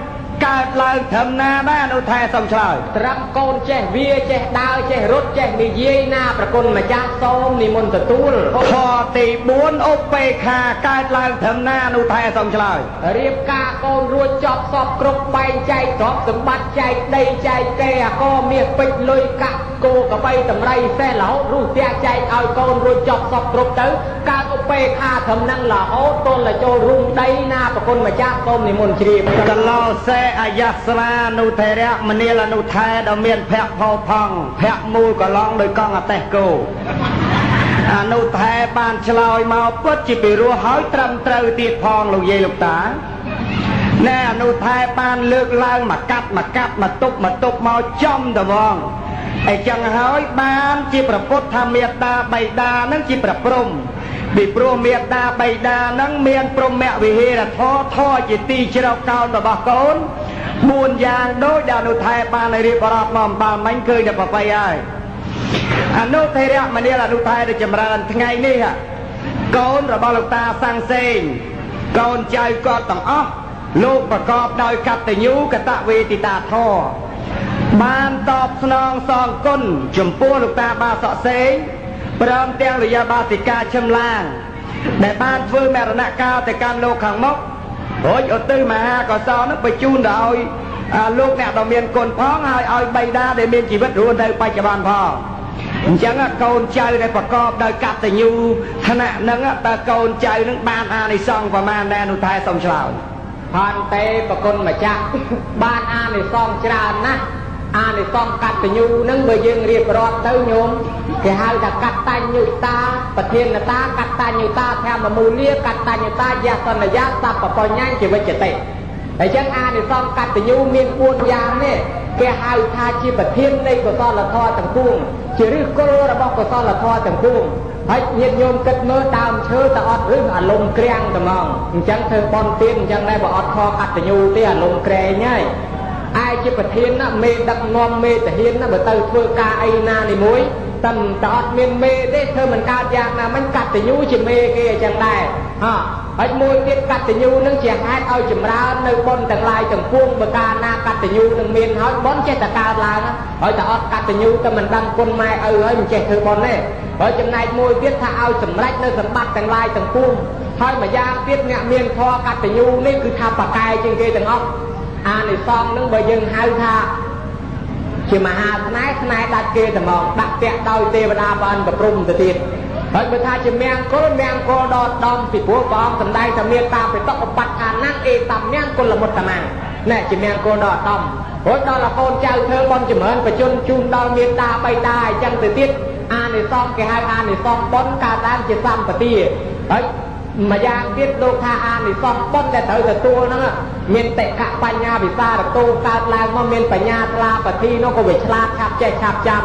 កើតឡើងត្រឹមណាដែរអនុថែសូមឆ្លើយ ត្រឹមកូនចេះវាចេះដើរចេះរត់ចេះនិយាយណាប្រគុណម្ចាស់សូមនិមន្តទទួល ធម៌ទី4ឧបេក្ខាកើតឡើងត្រឹមណាអនុថែសូមឆ្លើយ រៀបការកូនរួចចប់សពគ្រប់បែងចែកទ្រព្យសម្បត្តិចែកដីចែកគេអាកមាសពេជ្រលុយកាក់គោកបីតម្រៃសេះរហូតរុះផ្ទះចែកឲ្យកូនរួចចប់សពគ្រប់ទៅកើតឧបេក្ខាត្រឹមនឹងរហូតទល់តែចូលរួមដីណាប្រគុណម្ចាស់សូមនិមន្តជ្រាប កលោសេអាយស្រានុថេរៈមនាលអនុថែដ៏មានភ័ក្រផោផង់ភ័ក្រមូលកឡងដោយកង់អតេះគោអនុថែបានឆ្លើយមកពិតជាពីរោះហើយត្រឹមត្រូវទៀតផងលោកយាយលោកតាណែអនុថែបានលើកឡើងមកកាត់មកកាត់មកទប់មកទប់មកចំត្មងអីចឹងហើយបានជាប្រពុតថាមេត្តាបិតានឹងជាប្រព្រំពីព្រោះមេត្តាបិតានឹងមានព្រហ្មវិហេរធម៌ធម៌ជាទីជ្រកកោនរបស់កូន4យ៉ាងដោយដែលអនុថែបានរៀបរាប់មកអំបាលមិញឃើញតែប្របីហើយអនុថេរៈមនាលអនុថែដែលចម្រើនថ្ងៃនេះកូនរបស់លោកតាសាំងសេងកូនចៅគាត់ទាំងអស់លោកប្រកបដោយកតញ្ញូកតវេទិតាធម៌បានតបស្នងសងគុណចំពោះលោកតាបាសក់សេងព្រមទាំងរយាបាសិកាឈឹមឡាងដែលបានធ្វើមរណកាលទៅកាន់លោកខាងមុខរួចឧទ្ទិសមហាកុសលនោះបញ្ជូនទៅឲ្យលោកអ្នកដ៏មានគុណផងហើយឲ្យបិតាដែលមានជីវិតរស់នៅបច្ចុប្បន្នផងអញ្ចឹងកូនចៅដែលប្រកបដោយកតញ្ញូឋានៈហ្នឹងតើកូនចៅនឹងបានអានិសង្សប្រមាណដែរនោះថែសូមឆ្លើយ ផនទេប្រគុណម្ចាស់បានអានិសង្សច្រើនណាស់អានិសង្សកតញ្ញូនឹងបើយើងរៀបរាប់ទៅញោមគេហៅថាកតញ្ញូតាប្រធានតាកតញ្ញូតាធម្មមូលាកតញ្ញូតាយសនយាសពបញ្ញាជីវិចតិហើយចឹងអានិសង្សកតញ្ញូមាន4យ៉ាងនេះគេហៅថាជាប្រធាននៃកុសលធម៌ទាំងពួងជាឫសគល់របស់កុសលធម៌ទាំងពួងហើយញាតិញោមគិតមើលដើមឈើតើអត់ឫសអាលំក្រាំងត្មងអញ្ចឹងធ្វើបន់ទៀនអញ្ចឹងដែរបើអត់ខកតញ្ញូទេអាលំក្រែងហើយឯជាប្រធានណាមេដឹកនាំមេទាហានណាបើទៅធ្វើការអីណានីមួយតែតើអត់មានមេទេធ្វើមិនកើតយ៉ាងណាមិញកតញ្ញូជាមេគេអញ្ចឹងដែរហ៎ហើយមួយទៀតកតញ្ញូនឹងជាហេតុឲ្យចម្រើននៅបុណ្យទាំងឡាយទាំងពួងបើកាលណាកតញ្ញូនឹងមានហើយបុណ្យចេះតែកើតឡើងហើយតែអត់កតញ្ញូទៅមិនដឹងគុណម៉ែឪហើយមិនចេះធ្វើបុណ្យទេហើយចំណែកមួយទៀតថាឲ្យសម្រេចនៅសម្បត្តិទាំងឡាយទាំងពួងហើយម្យ៉ាងទៀតអ្នកមានធម៌កតញ្ញូនេះគឺថាប្រកែជាងគេទាំងអស់អានិសង្សនឹងបើយើងហៅថាជាមហាស្នេហ៍ស្នេហ៍ដាច់គេតែមកដាក់ពាក់ដោយទេវតាបានប្រព្រំទៅទៀតហើយបើថាជាមង្គលមង្គលដល់ដំពីព្រោះព្រះអង្គសម្ដែងថាមេត្តាបិតុឧបដ្ឋានំអេតមង្គលមុត្តមណែជាមង្គលដល់ដំរួចដល់កូនចៅធ្វើបុណ្យចម្រើនបជនជូនដល់មេត្តាបិតាអញ្ចឹងទៅទៀតអានិសង្សគេហៅអានិសង្សបុណ្យកើតឡើងជាសម្បទាហើយម្យ៉ាងទៀតលោកថាអានិសង្សបុណ្យដែលត្រូវទទួលហ្នឹងមានតិកបញ្ញាវិសារតោកើតឡើងមកមានបញ្ញាថ្លាបធីនោះក៏វាឆ្លាតឆាប់ចេះឆាប់ចាំ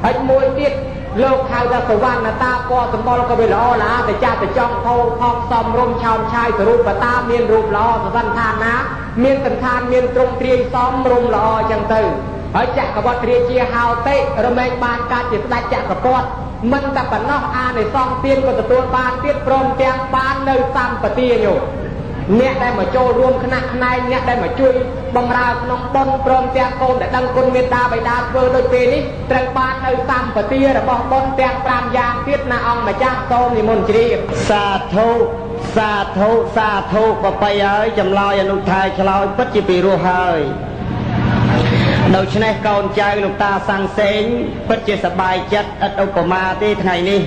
ហើយមួយទៀតលោកហៅថាសវណ្ណតាពណ៌សម្បុរក៏វាល្អល្អទៅចាស់ទៅចង់ផោផងសំរុំឆោមឆាយសរូបតាមានរូបល្អសវណ្ណថាណា មានសន្តានមានទ្រង់ទ្រាយសមរម្យល្អអញ្ចឹងទៅហើយចក្រវត្តរាជាហោតិរមែងបានកើតជាស្ដេចចក្រពត្តិមិនតែប៉ុណ្ណោះអានិសង្សទានក៏ទទួលបានទៀតព្រមទាំងបាននៅសម្បទាញោមអ្នកដែលមកចូលរួមខ្នះខ្នែងអ្នកដែលមកជួយបំរើក្នុងបុណ្យព្រមទាំងកូនដែលដឹងគុណមេត្តាបិតាធ្វើដូចពេលនេះត្រូវបាននៅសម្បទារបស់បុណ្យទាំង5យ៉ាងទៀតណាអង្គម្ចាស់សូមនិមន្តជ្រាប សាធុសាធុសាធុបបីហើយចម្លើយអនុថែឆ្លើយពិតជាពីរោះហើយដូច្នេះកូនចៅលោកតាសាំងសេងពិតជាសប្បាយចិត្តឥតឧបមាទេថ្ងៃនេះ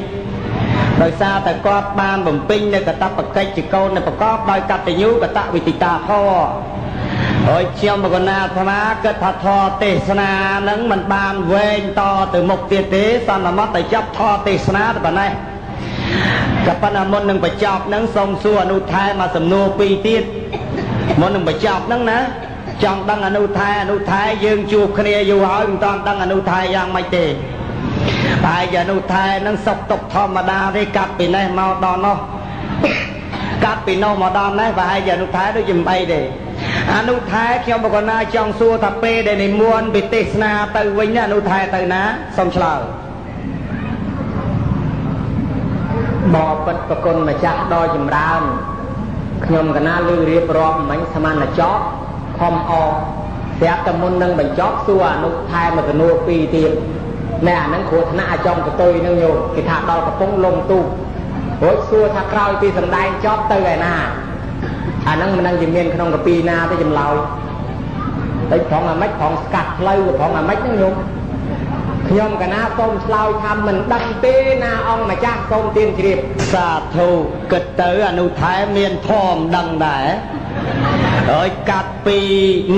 ដោយសារតែគាត់បានបំពេញនៅកតបកិច្ចជាកូននៅប្រកបដោយកតញ្ញូកតវិទិតាធម៌ហើយខ្ញុំបកណាអាត្មាគិតថាធម៌ទេសនានឹងមិនបានវែងតទៅមុខទៀតទេសន្មត់តែចាប់ធម៌ទេសនាតែប៉ុណ្ណេះក៏ប៉ុន្តែមុននឹងបញ្ចប់នឹងសូមសួរអនុថែមកសំណួរពីរទៀតមុននឹងបញ្ចប់នឹងណាចង់ដឹងអនុថែអនុថែយើងជួបគ្នាយូរហើយមិនតាន់ដឹងអនុថែយ៉ាងម៉េចទេតែអនុថែនឹងសុខទុក្ខធម្មតាទេកាត់ពីនេះមកដល់នោះកាត់ពីនោះមកដល់នេះប្រហែលជាអនុថែដូចជាមិនអីទេអនុថែខ្ញុំបកណាចង់សួរថាពេលដែលនិមន្តពីទេសនាទៅវិញអនុថែទៅណាសូមឆ្លើយ បបិទ្ធប្រគុណម្ចាស់ដ៏ចម្រើនខ្ញុំកណាលឺរៀបរាប់មិញស្មានតែចប់ខំអស្រាប់តែមុននឹងបញ្ចប់សួរអនុថែមកសំណួរពីរទៀតណែអាហ្នឹងគ្រោះថ្នាក់អាចង់កតុយហ្នឹងញោមគេថាដល់កំពង់លងទូករួចសួរថាក្រោយពីសម្ដែងចប់ទៅឯណាអាហ្នឹងមិនដឹងជាមានក្នុងកាពីណាទេចម្លើយតែប្រងអាម៉េចប្រងស្កាត់ផ្លូវប្រងអាម៉េចហ្នឹងញោមខ្ញុំកណាសូមឆ្លើយថាមិនដឹងទេណាអង្គម្ចាស់សូមទានជ្រាប សាធុគិតទៅអនុថែមានធម៌ដឹងដែរហើយកាត់ពី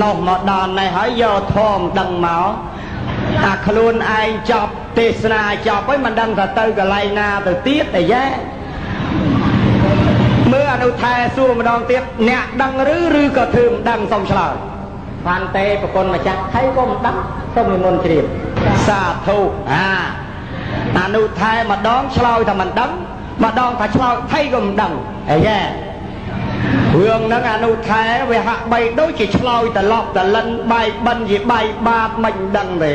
នោះមកដល់នេះហើយយកធម៌ដឹងមកអាខ្លួនឯងចប់ទេសនាចប់ហើយមិនដឹងថាទៅកន្លែងណាទៅទៀតអីយ៉ែមើលអនុថែសួរម្ដងទៀតអ្នកដឹងឬក៏ធ្វើមិនដឹងសូមឆ្លើយ ផានទេប្រគុណម្ចាស់ថៃក៏មិនដឹងសូមនិមន្តជ្រាប សាធុអាអនុថែម្ដងឆ្លើយថាមិនដឹងម្ដងថាឆ្លើយថៃក៏មិនដឹងអីយ៉ែរឿងហ្នឹងអនុថែវាហាក់បីដូចជាឆ្លើយត្រឡប់ត្រលិនបាយបិណ្ឌជាបាយបាតមិនដឹងទេ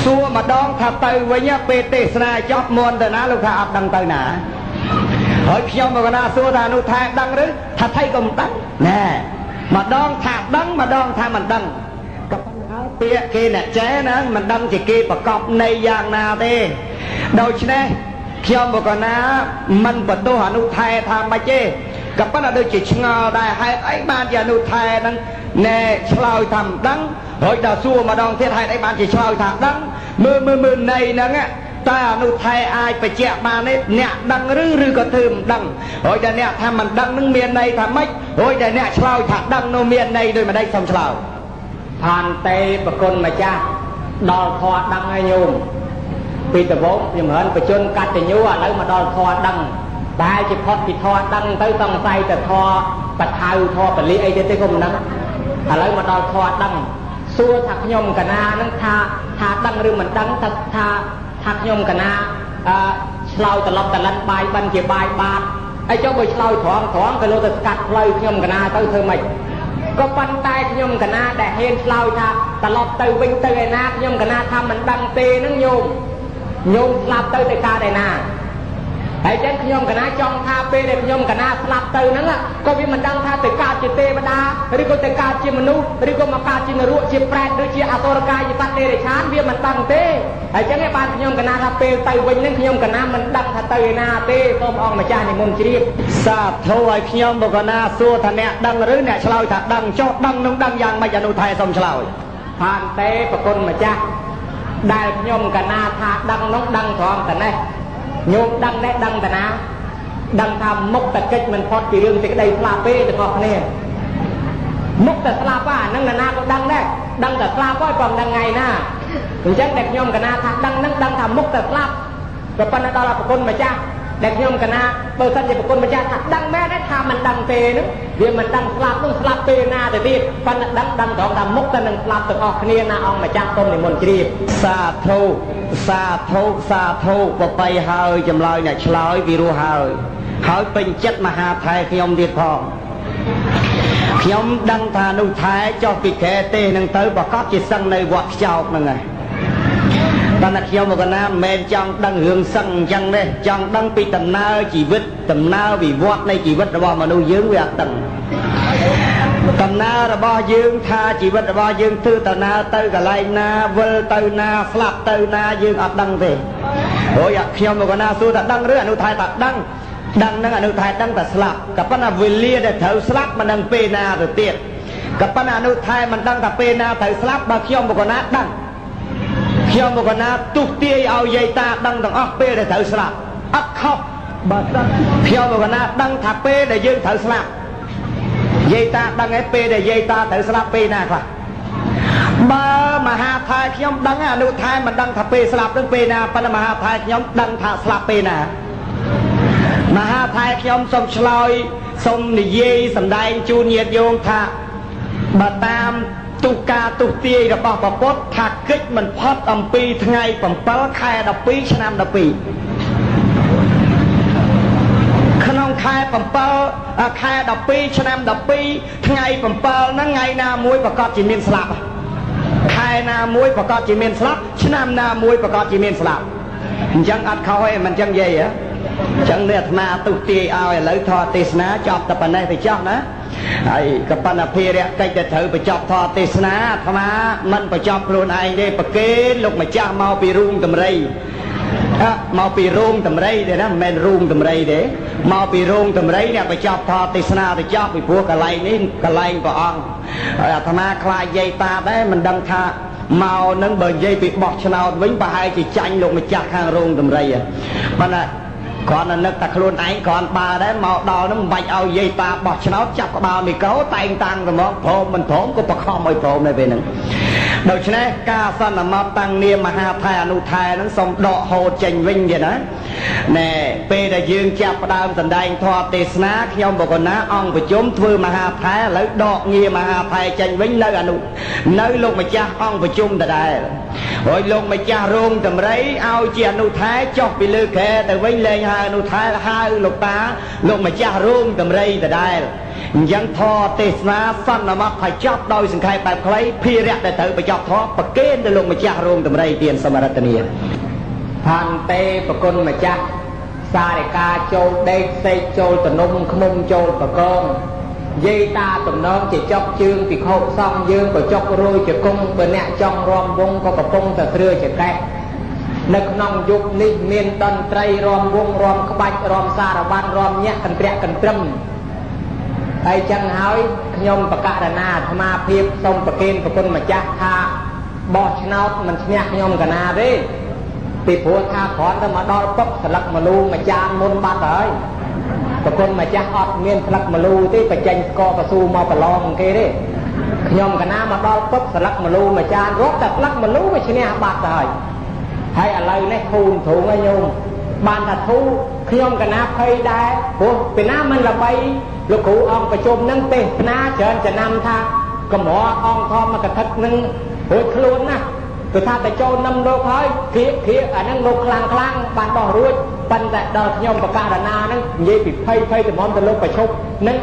សួរម្ដងថាទៅវិញពេលទេសនាចប់មន្តទៅណាលោកថាអត់ដឹងទៅណាហើយខ្ញុំមកណាសួរថាអនុថែដឹងឬថាថៃក៏មិនដឹងណែម្ដងថាដឹងម្ដងថាមិនដឹងក៏ប៉ុន្តែពាក្យគេអ្នកចេះណាមិនដឹងជាគេប្រកបនៃយ៉ាងណាទេដូច្នេះខ្ញុំបកណាមិនបន្ទោសអនុថែថាម៉េចទេក៏ប៉ុន្តែដូចជាឆ្ងល់ដែរហេតុអីបានជាអនុថែហ្នឹងណែឆ្លើយថាមិនដឹងហើយដល់សួរម្ដងទៀតហេតុអីបានជាឆ្លើយថាដឹងមើលមើលមើលនៃហ្នឹងតើអនុថែអាចបញ្ជាក់បានទេអ្នកដឹងឬក៏ធ្វើមិនដឹងហើយដល់អ្នកថាមិនដឹងនឹងមានន័យថាម៉េចហើយដល់អ្នកឆ្លើយថាដឹងនោះមានន័យដូចម្ដេចសូមឆ្លើយ ផានទេប្រគុណម្ចាស់ដល់ធម៌ដឹងហើយញោមពីដំបូងចម្រើនបជនកតញ្ញូឥឡូវមកដល់ធម៌ដឹងតែជាផុតពីធម៌ដឹងទៅសង្ស័យតែធម៌បថៅធម៌បលិអីទៀតទេក៏មិនដឹងឥឡូវមកដល់ធម៌ដឹងសួរថាខ្ញុំកណានឹងថាដឹងឬមិនដឹងថាថាថាខ្ញុំកណាអឺឆ្លើយត្រឡប់ត្រលិនបាយបិណ្ឌជាបាយបាតហើយចុះបើឆ្លើយត្រង់ត្រង់ក៏លោកទៅស្កាត់ផ្លូវខ្ញុំកណាទៅធ្វើម៉េចក៏ប៉ុន្តែខ្ញុំកណាដែលហ៊ានឆ្លើយថាត្រឡប់ទៅវិញទៅឯណាខ្ញុំកណាថាមិនដឹងទេហ្នឹងញោមញោមស្លាប់ទៅទៅកើតឯណាហើយចឹងខ្ញុំកណាចង់ថាពេលដែលខ្ញុំកណាស្លាប់ទៅហ្នឹងក៏វាមិនដឹងថាទៅកើតជាទេវតាឬក៏ទៅកើតជាមនុស្សឬក៏មកកើតជានរកជាប្រែតឬជាអសុរកាយសត្វតិរិឆានវាមិនដឹងទេហើយចឹងឯងបានខ្ញុំកណាថាពេលទៅវិញហ្នឹងខ្ញុំកណាមិនដឹងថាទៅឯណាទេសូមអង្គម្ចាស់និមន្តជ្រាប សាធុឲ្យខ្ញុំបកណាសួរថាអ្នកដឹងឬអ្នកឆ្លើយថាដឹងចុះដឹងនឹងដឹងយ៉ាងម៉េចអនុថែសូមឆ្លើយ ផានទេប្រគុណម្ចាស់ដែលខ្ញុំកណាថាដឹងនោះដឹងត្រង់តែនេះញោមដឹងនេះដឹងតាណាដឹងថាមុខតកិច្ចមិនផុតពីរឿងសេចក្តីស្លាប់ទេទាំងអស់គ្នាមុខតែស្លាប់អាហ្នឹងនរណាក៏ដឹងដែរដឹងតែស្លាប់ហើយក៏មិនដឹងថ្ងៃណាអញ្ចឹងដែលខ្ញុំកណាថាដឹងហ្នឹងដឹងថាមុខតែស្លាប់ក៏ប៉ុន្តែដល់ប្រគុណម្ចាស់ដែលខ្ញុំកណាបើសិនជាប្រគុណម្ចាស់ថាដឹងមែនទេថាមិនដឹងទេហ្នឹងវាមិនដឹងស្លាប់នោះស្លាប់ពេលណាទៅទៀតប៉ុន្តែដឹងដឹងត្រង់ថាមុខតែនឹងស្លាប់ទាំងអស់គ្នាណាអង្គម្ចាស់សូមនិមន្តជ្រាប សាធុសាធុសាធុបបីហើយចម្លើយអ្នកឆ្លើយពីរោះហើយហើយពេញចិត្តមហាថែខ្ញុំទៀតផង ខ្ញុំដឹងថានោះថែចុះពីខែទេសនឹងទៅប្រកាសជាសឹងនៅវត្តខ្ចោកហ្នឹងហើយប៉ុន្តែខ្ញុំមកណាមិនមែនចង់ដឹងរឿងសឹងអញ្ចឹងទេចង់ដឹងពីដំណើរជីវិតដំណើរវិវត្តនៃជីវិតរបស់មនុស្សយើងវាអត់ដឹងដំណើររបស់យើងថាជីវិតរបស់យើងធ្វើដំណើរទៅកន្លែងណាវិលទៅណាស្លាប់ទៅណាយើងអត់ដឹងទេអូយខ្ញុំមកណាសួរថាដឹងឬអនុថែថាដឹងដឹងនឹងអនុថែដឹងតែស្លាប់ក៏ប៉ុន្តែវេលាដែលត្រូវស្លាប់មិនដឹងពេលណាទៅទៀតក៏ប៉ុន្តែអនុថែមិនដឹងថាពេលណាត្រូវស្លាប់បើខ្ញុំមកណាដឹងខ្ញុំមកណាទុះទាយឲ្យយាយតាដឹងទាំងអស់ពេលដែលត្រូវស្លាប់អត់ខុសបើសិនខ្ញុំមកណាដឹងថាពេលដែលយើងត្រូវស្លាប់យាយតាដឹងឯពេលដែលយាយតាត្រូវស្លាប់ពេលណាខ្លះបើមហាថែខ្ញុំដឹងអនុថែមិនដឹងថាពេលស្លាប់នឹងពេលណាប៉ុន្តែមហាថែខ្ញុំដឹងថាស្លាប់ពេលណាមហាថែខ្ញុំសូមឆ្លើយសូមនិយាយសម្ដែងជូនញាតិញោមថាបើតាមទុកាទុទាយរបស់ពពុទ្ធថាកិច្ចមិនផុតអំពីថ្ងៃ7ខែ12ឆ្នាំ12ក្នុងខែ7ខែ12ឆ្នាំ12ថ្ងៃ7ហ្នឹងថ្ងៃណាមួយប្រកាសជាមានស្លាប់ខែណាមួយប្រកាសជាមានស្លាប់ឆ្នាំណាមួយប្រកាសជាមានស្លាប់អញ្ចឹងអត់ខុសទេមិនអញ្ចឹងយាយហ៎អញ្ចឹងនេះអាត្មាទុទាយឲ្យឥឡូវធម៌ទេសនាចប់តែប៉ុណ្ណេះទៅចោះណាហើយកបណ្ណភារៈកិច្ចដែលត្រូវបញ្ចប់ធម៌ទេសនាអាត្មាមិនបញ្ចប់ខ្លួនឯងទេប្រគេនលោកម្ចាស់មកពីរូងតម្រៃមកពីរោងតម្រៃទេណាមិនមែនរូងតម្រៃទេមកពីរោងតម្រៃអ្នកបញ្ចប់ធម៌ទេសនាទៅចប់ពីព្រោះកន្លែងនេះកន្លែងព្រះអង្គហើយអាត្មាខ្លាចយាយតាដែរមិនដឹងថាមកនឹងបើនិយាយពីបោះឆ្នោតវិញប្រហែលជាចាញ់លោកម្ចាស់ខាងរោងតម្រៃប៉ុន្តែគ្រាន់តែនឹកតែខ្លួនឯងគ្រាន់បើដែរមកដល់នឹងមិនបាច់ឲ្យយាយតាបោះឆ្នោតចាប់ក្បាលមីក្រូតែងតាំងតែមកព្រមមិនព្រមក៏បខំឲ្យព្រមដែរពេលហ្នឹងដូច្នេះការសន្មតតាំងនាមមហាថែអនុថែហ្នឹងសូមដកហូតចេញវិញទៀតណាណែពេលដែលយើងចាប់ផ្ដើមសម្ដែងធម៌ទេសនាខ្ញុំបកណាអង្គប្រជុំធ្វើមហាថែឥឡូវដកងារមហាថែចេញវិញនៅអនុនៅលោកម្ចាស់អង្គប្រជុំដដែលហើយលោកម្ចាស់រោងតម្រៃឲ្យជាអនុថែចុះពីលើក្រែទៅវិញលែងហៅអនុថែហៅលោកតាលោកម្ចាស់រោងតម្រៃដដែលអញ្ចឹងធម៌ទេសនាសន្មតថាចប់ដោយសង្ខេបបែបខ្លីភារៈដែលត្រូវបញ្ចប់ធម៌ប្រគេនទៅលោកម្ចាស់រោងតម្រៃទានសមរតនី ផន្តេប្រគុណម្ចាស់សារិកាចូលដេកសេកចូលតនំខ្មុំចូលបកងយាយតាតំណងជាចុកជើងពិខុសង្ឃយើងក៏ចុករយជាគង់បើអ្នកចង់រំវងក៏កំពុងតែស្រឿជាកែនៅក្នុងយុគនេះមានតន្ត្រីរំវងរំក្បាច់រំសារវ័នរំញាក់កន្ត្រាក់កន្ត្រឹមហើយចឹងហើយខ្ញុំបកករណាអាត្មាភាពសូមប្រគេនប្រគុណម្ចាស់ថាបោះឆ្នោតមិនឈ្នះខ្ញុំកណាទេពីព្រោះថាគ្រាន់តែមកដល់ពុកស្លឹកម្លូមួយចានមុនបាត់ហើយប្រគុណម្ចាស់អត់មានស្លឹកម្លូទេបញ្ចេញស្ករកស៊ូមកប្រឡងគេទេខ្ញុំកណាមកដល់ពុកស្លឹកម្លូមួយចានរត់តែស្លឹកម្លូវាឈ្នះបាត់ទៅហើយហើយឥឡូវនេះធូនធូងហើយញោមបានថាធូខ្ញុំកណាភ័យដែរព្រោះពីណាមិនល្បីលោកគ្រូអង្គប្រជុំនឹងទេសនាច្រើនចំណាំថាកម្រអង្គធម្មកថានឹងរួចខ្លួនណាស់គឺថាតែចូលនឹមលោកហើយគ្រាគ្រាអាហ្នឹងលោកខ្លាំងខ្លាំងបានដោះរួចប៉ុន្តែដល់ខ្ញុំបករណាហ្នឹងនិយាយពីភ័យភ័យតម្រាំទៅលោកប្រជុំនឹង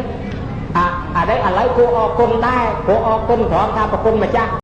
អានេះឥឡូវគួរអរគុណដែរព្រោះអរគុណព្រមថាប្រគុណម្ចាស់។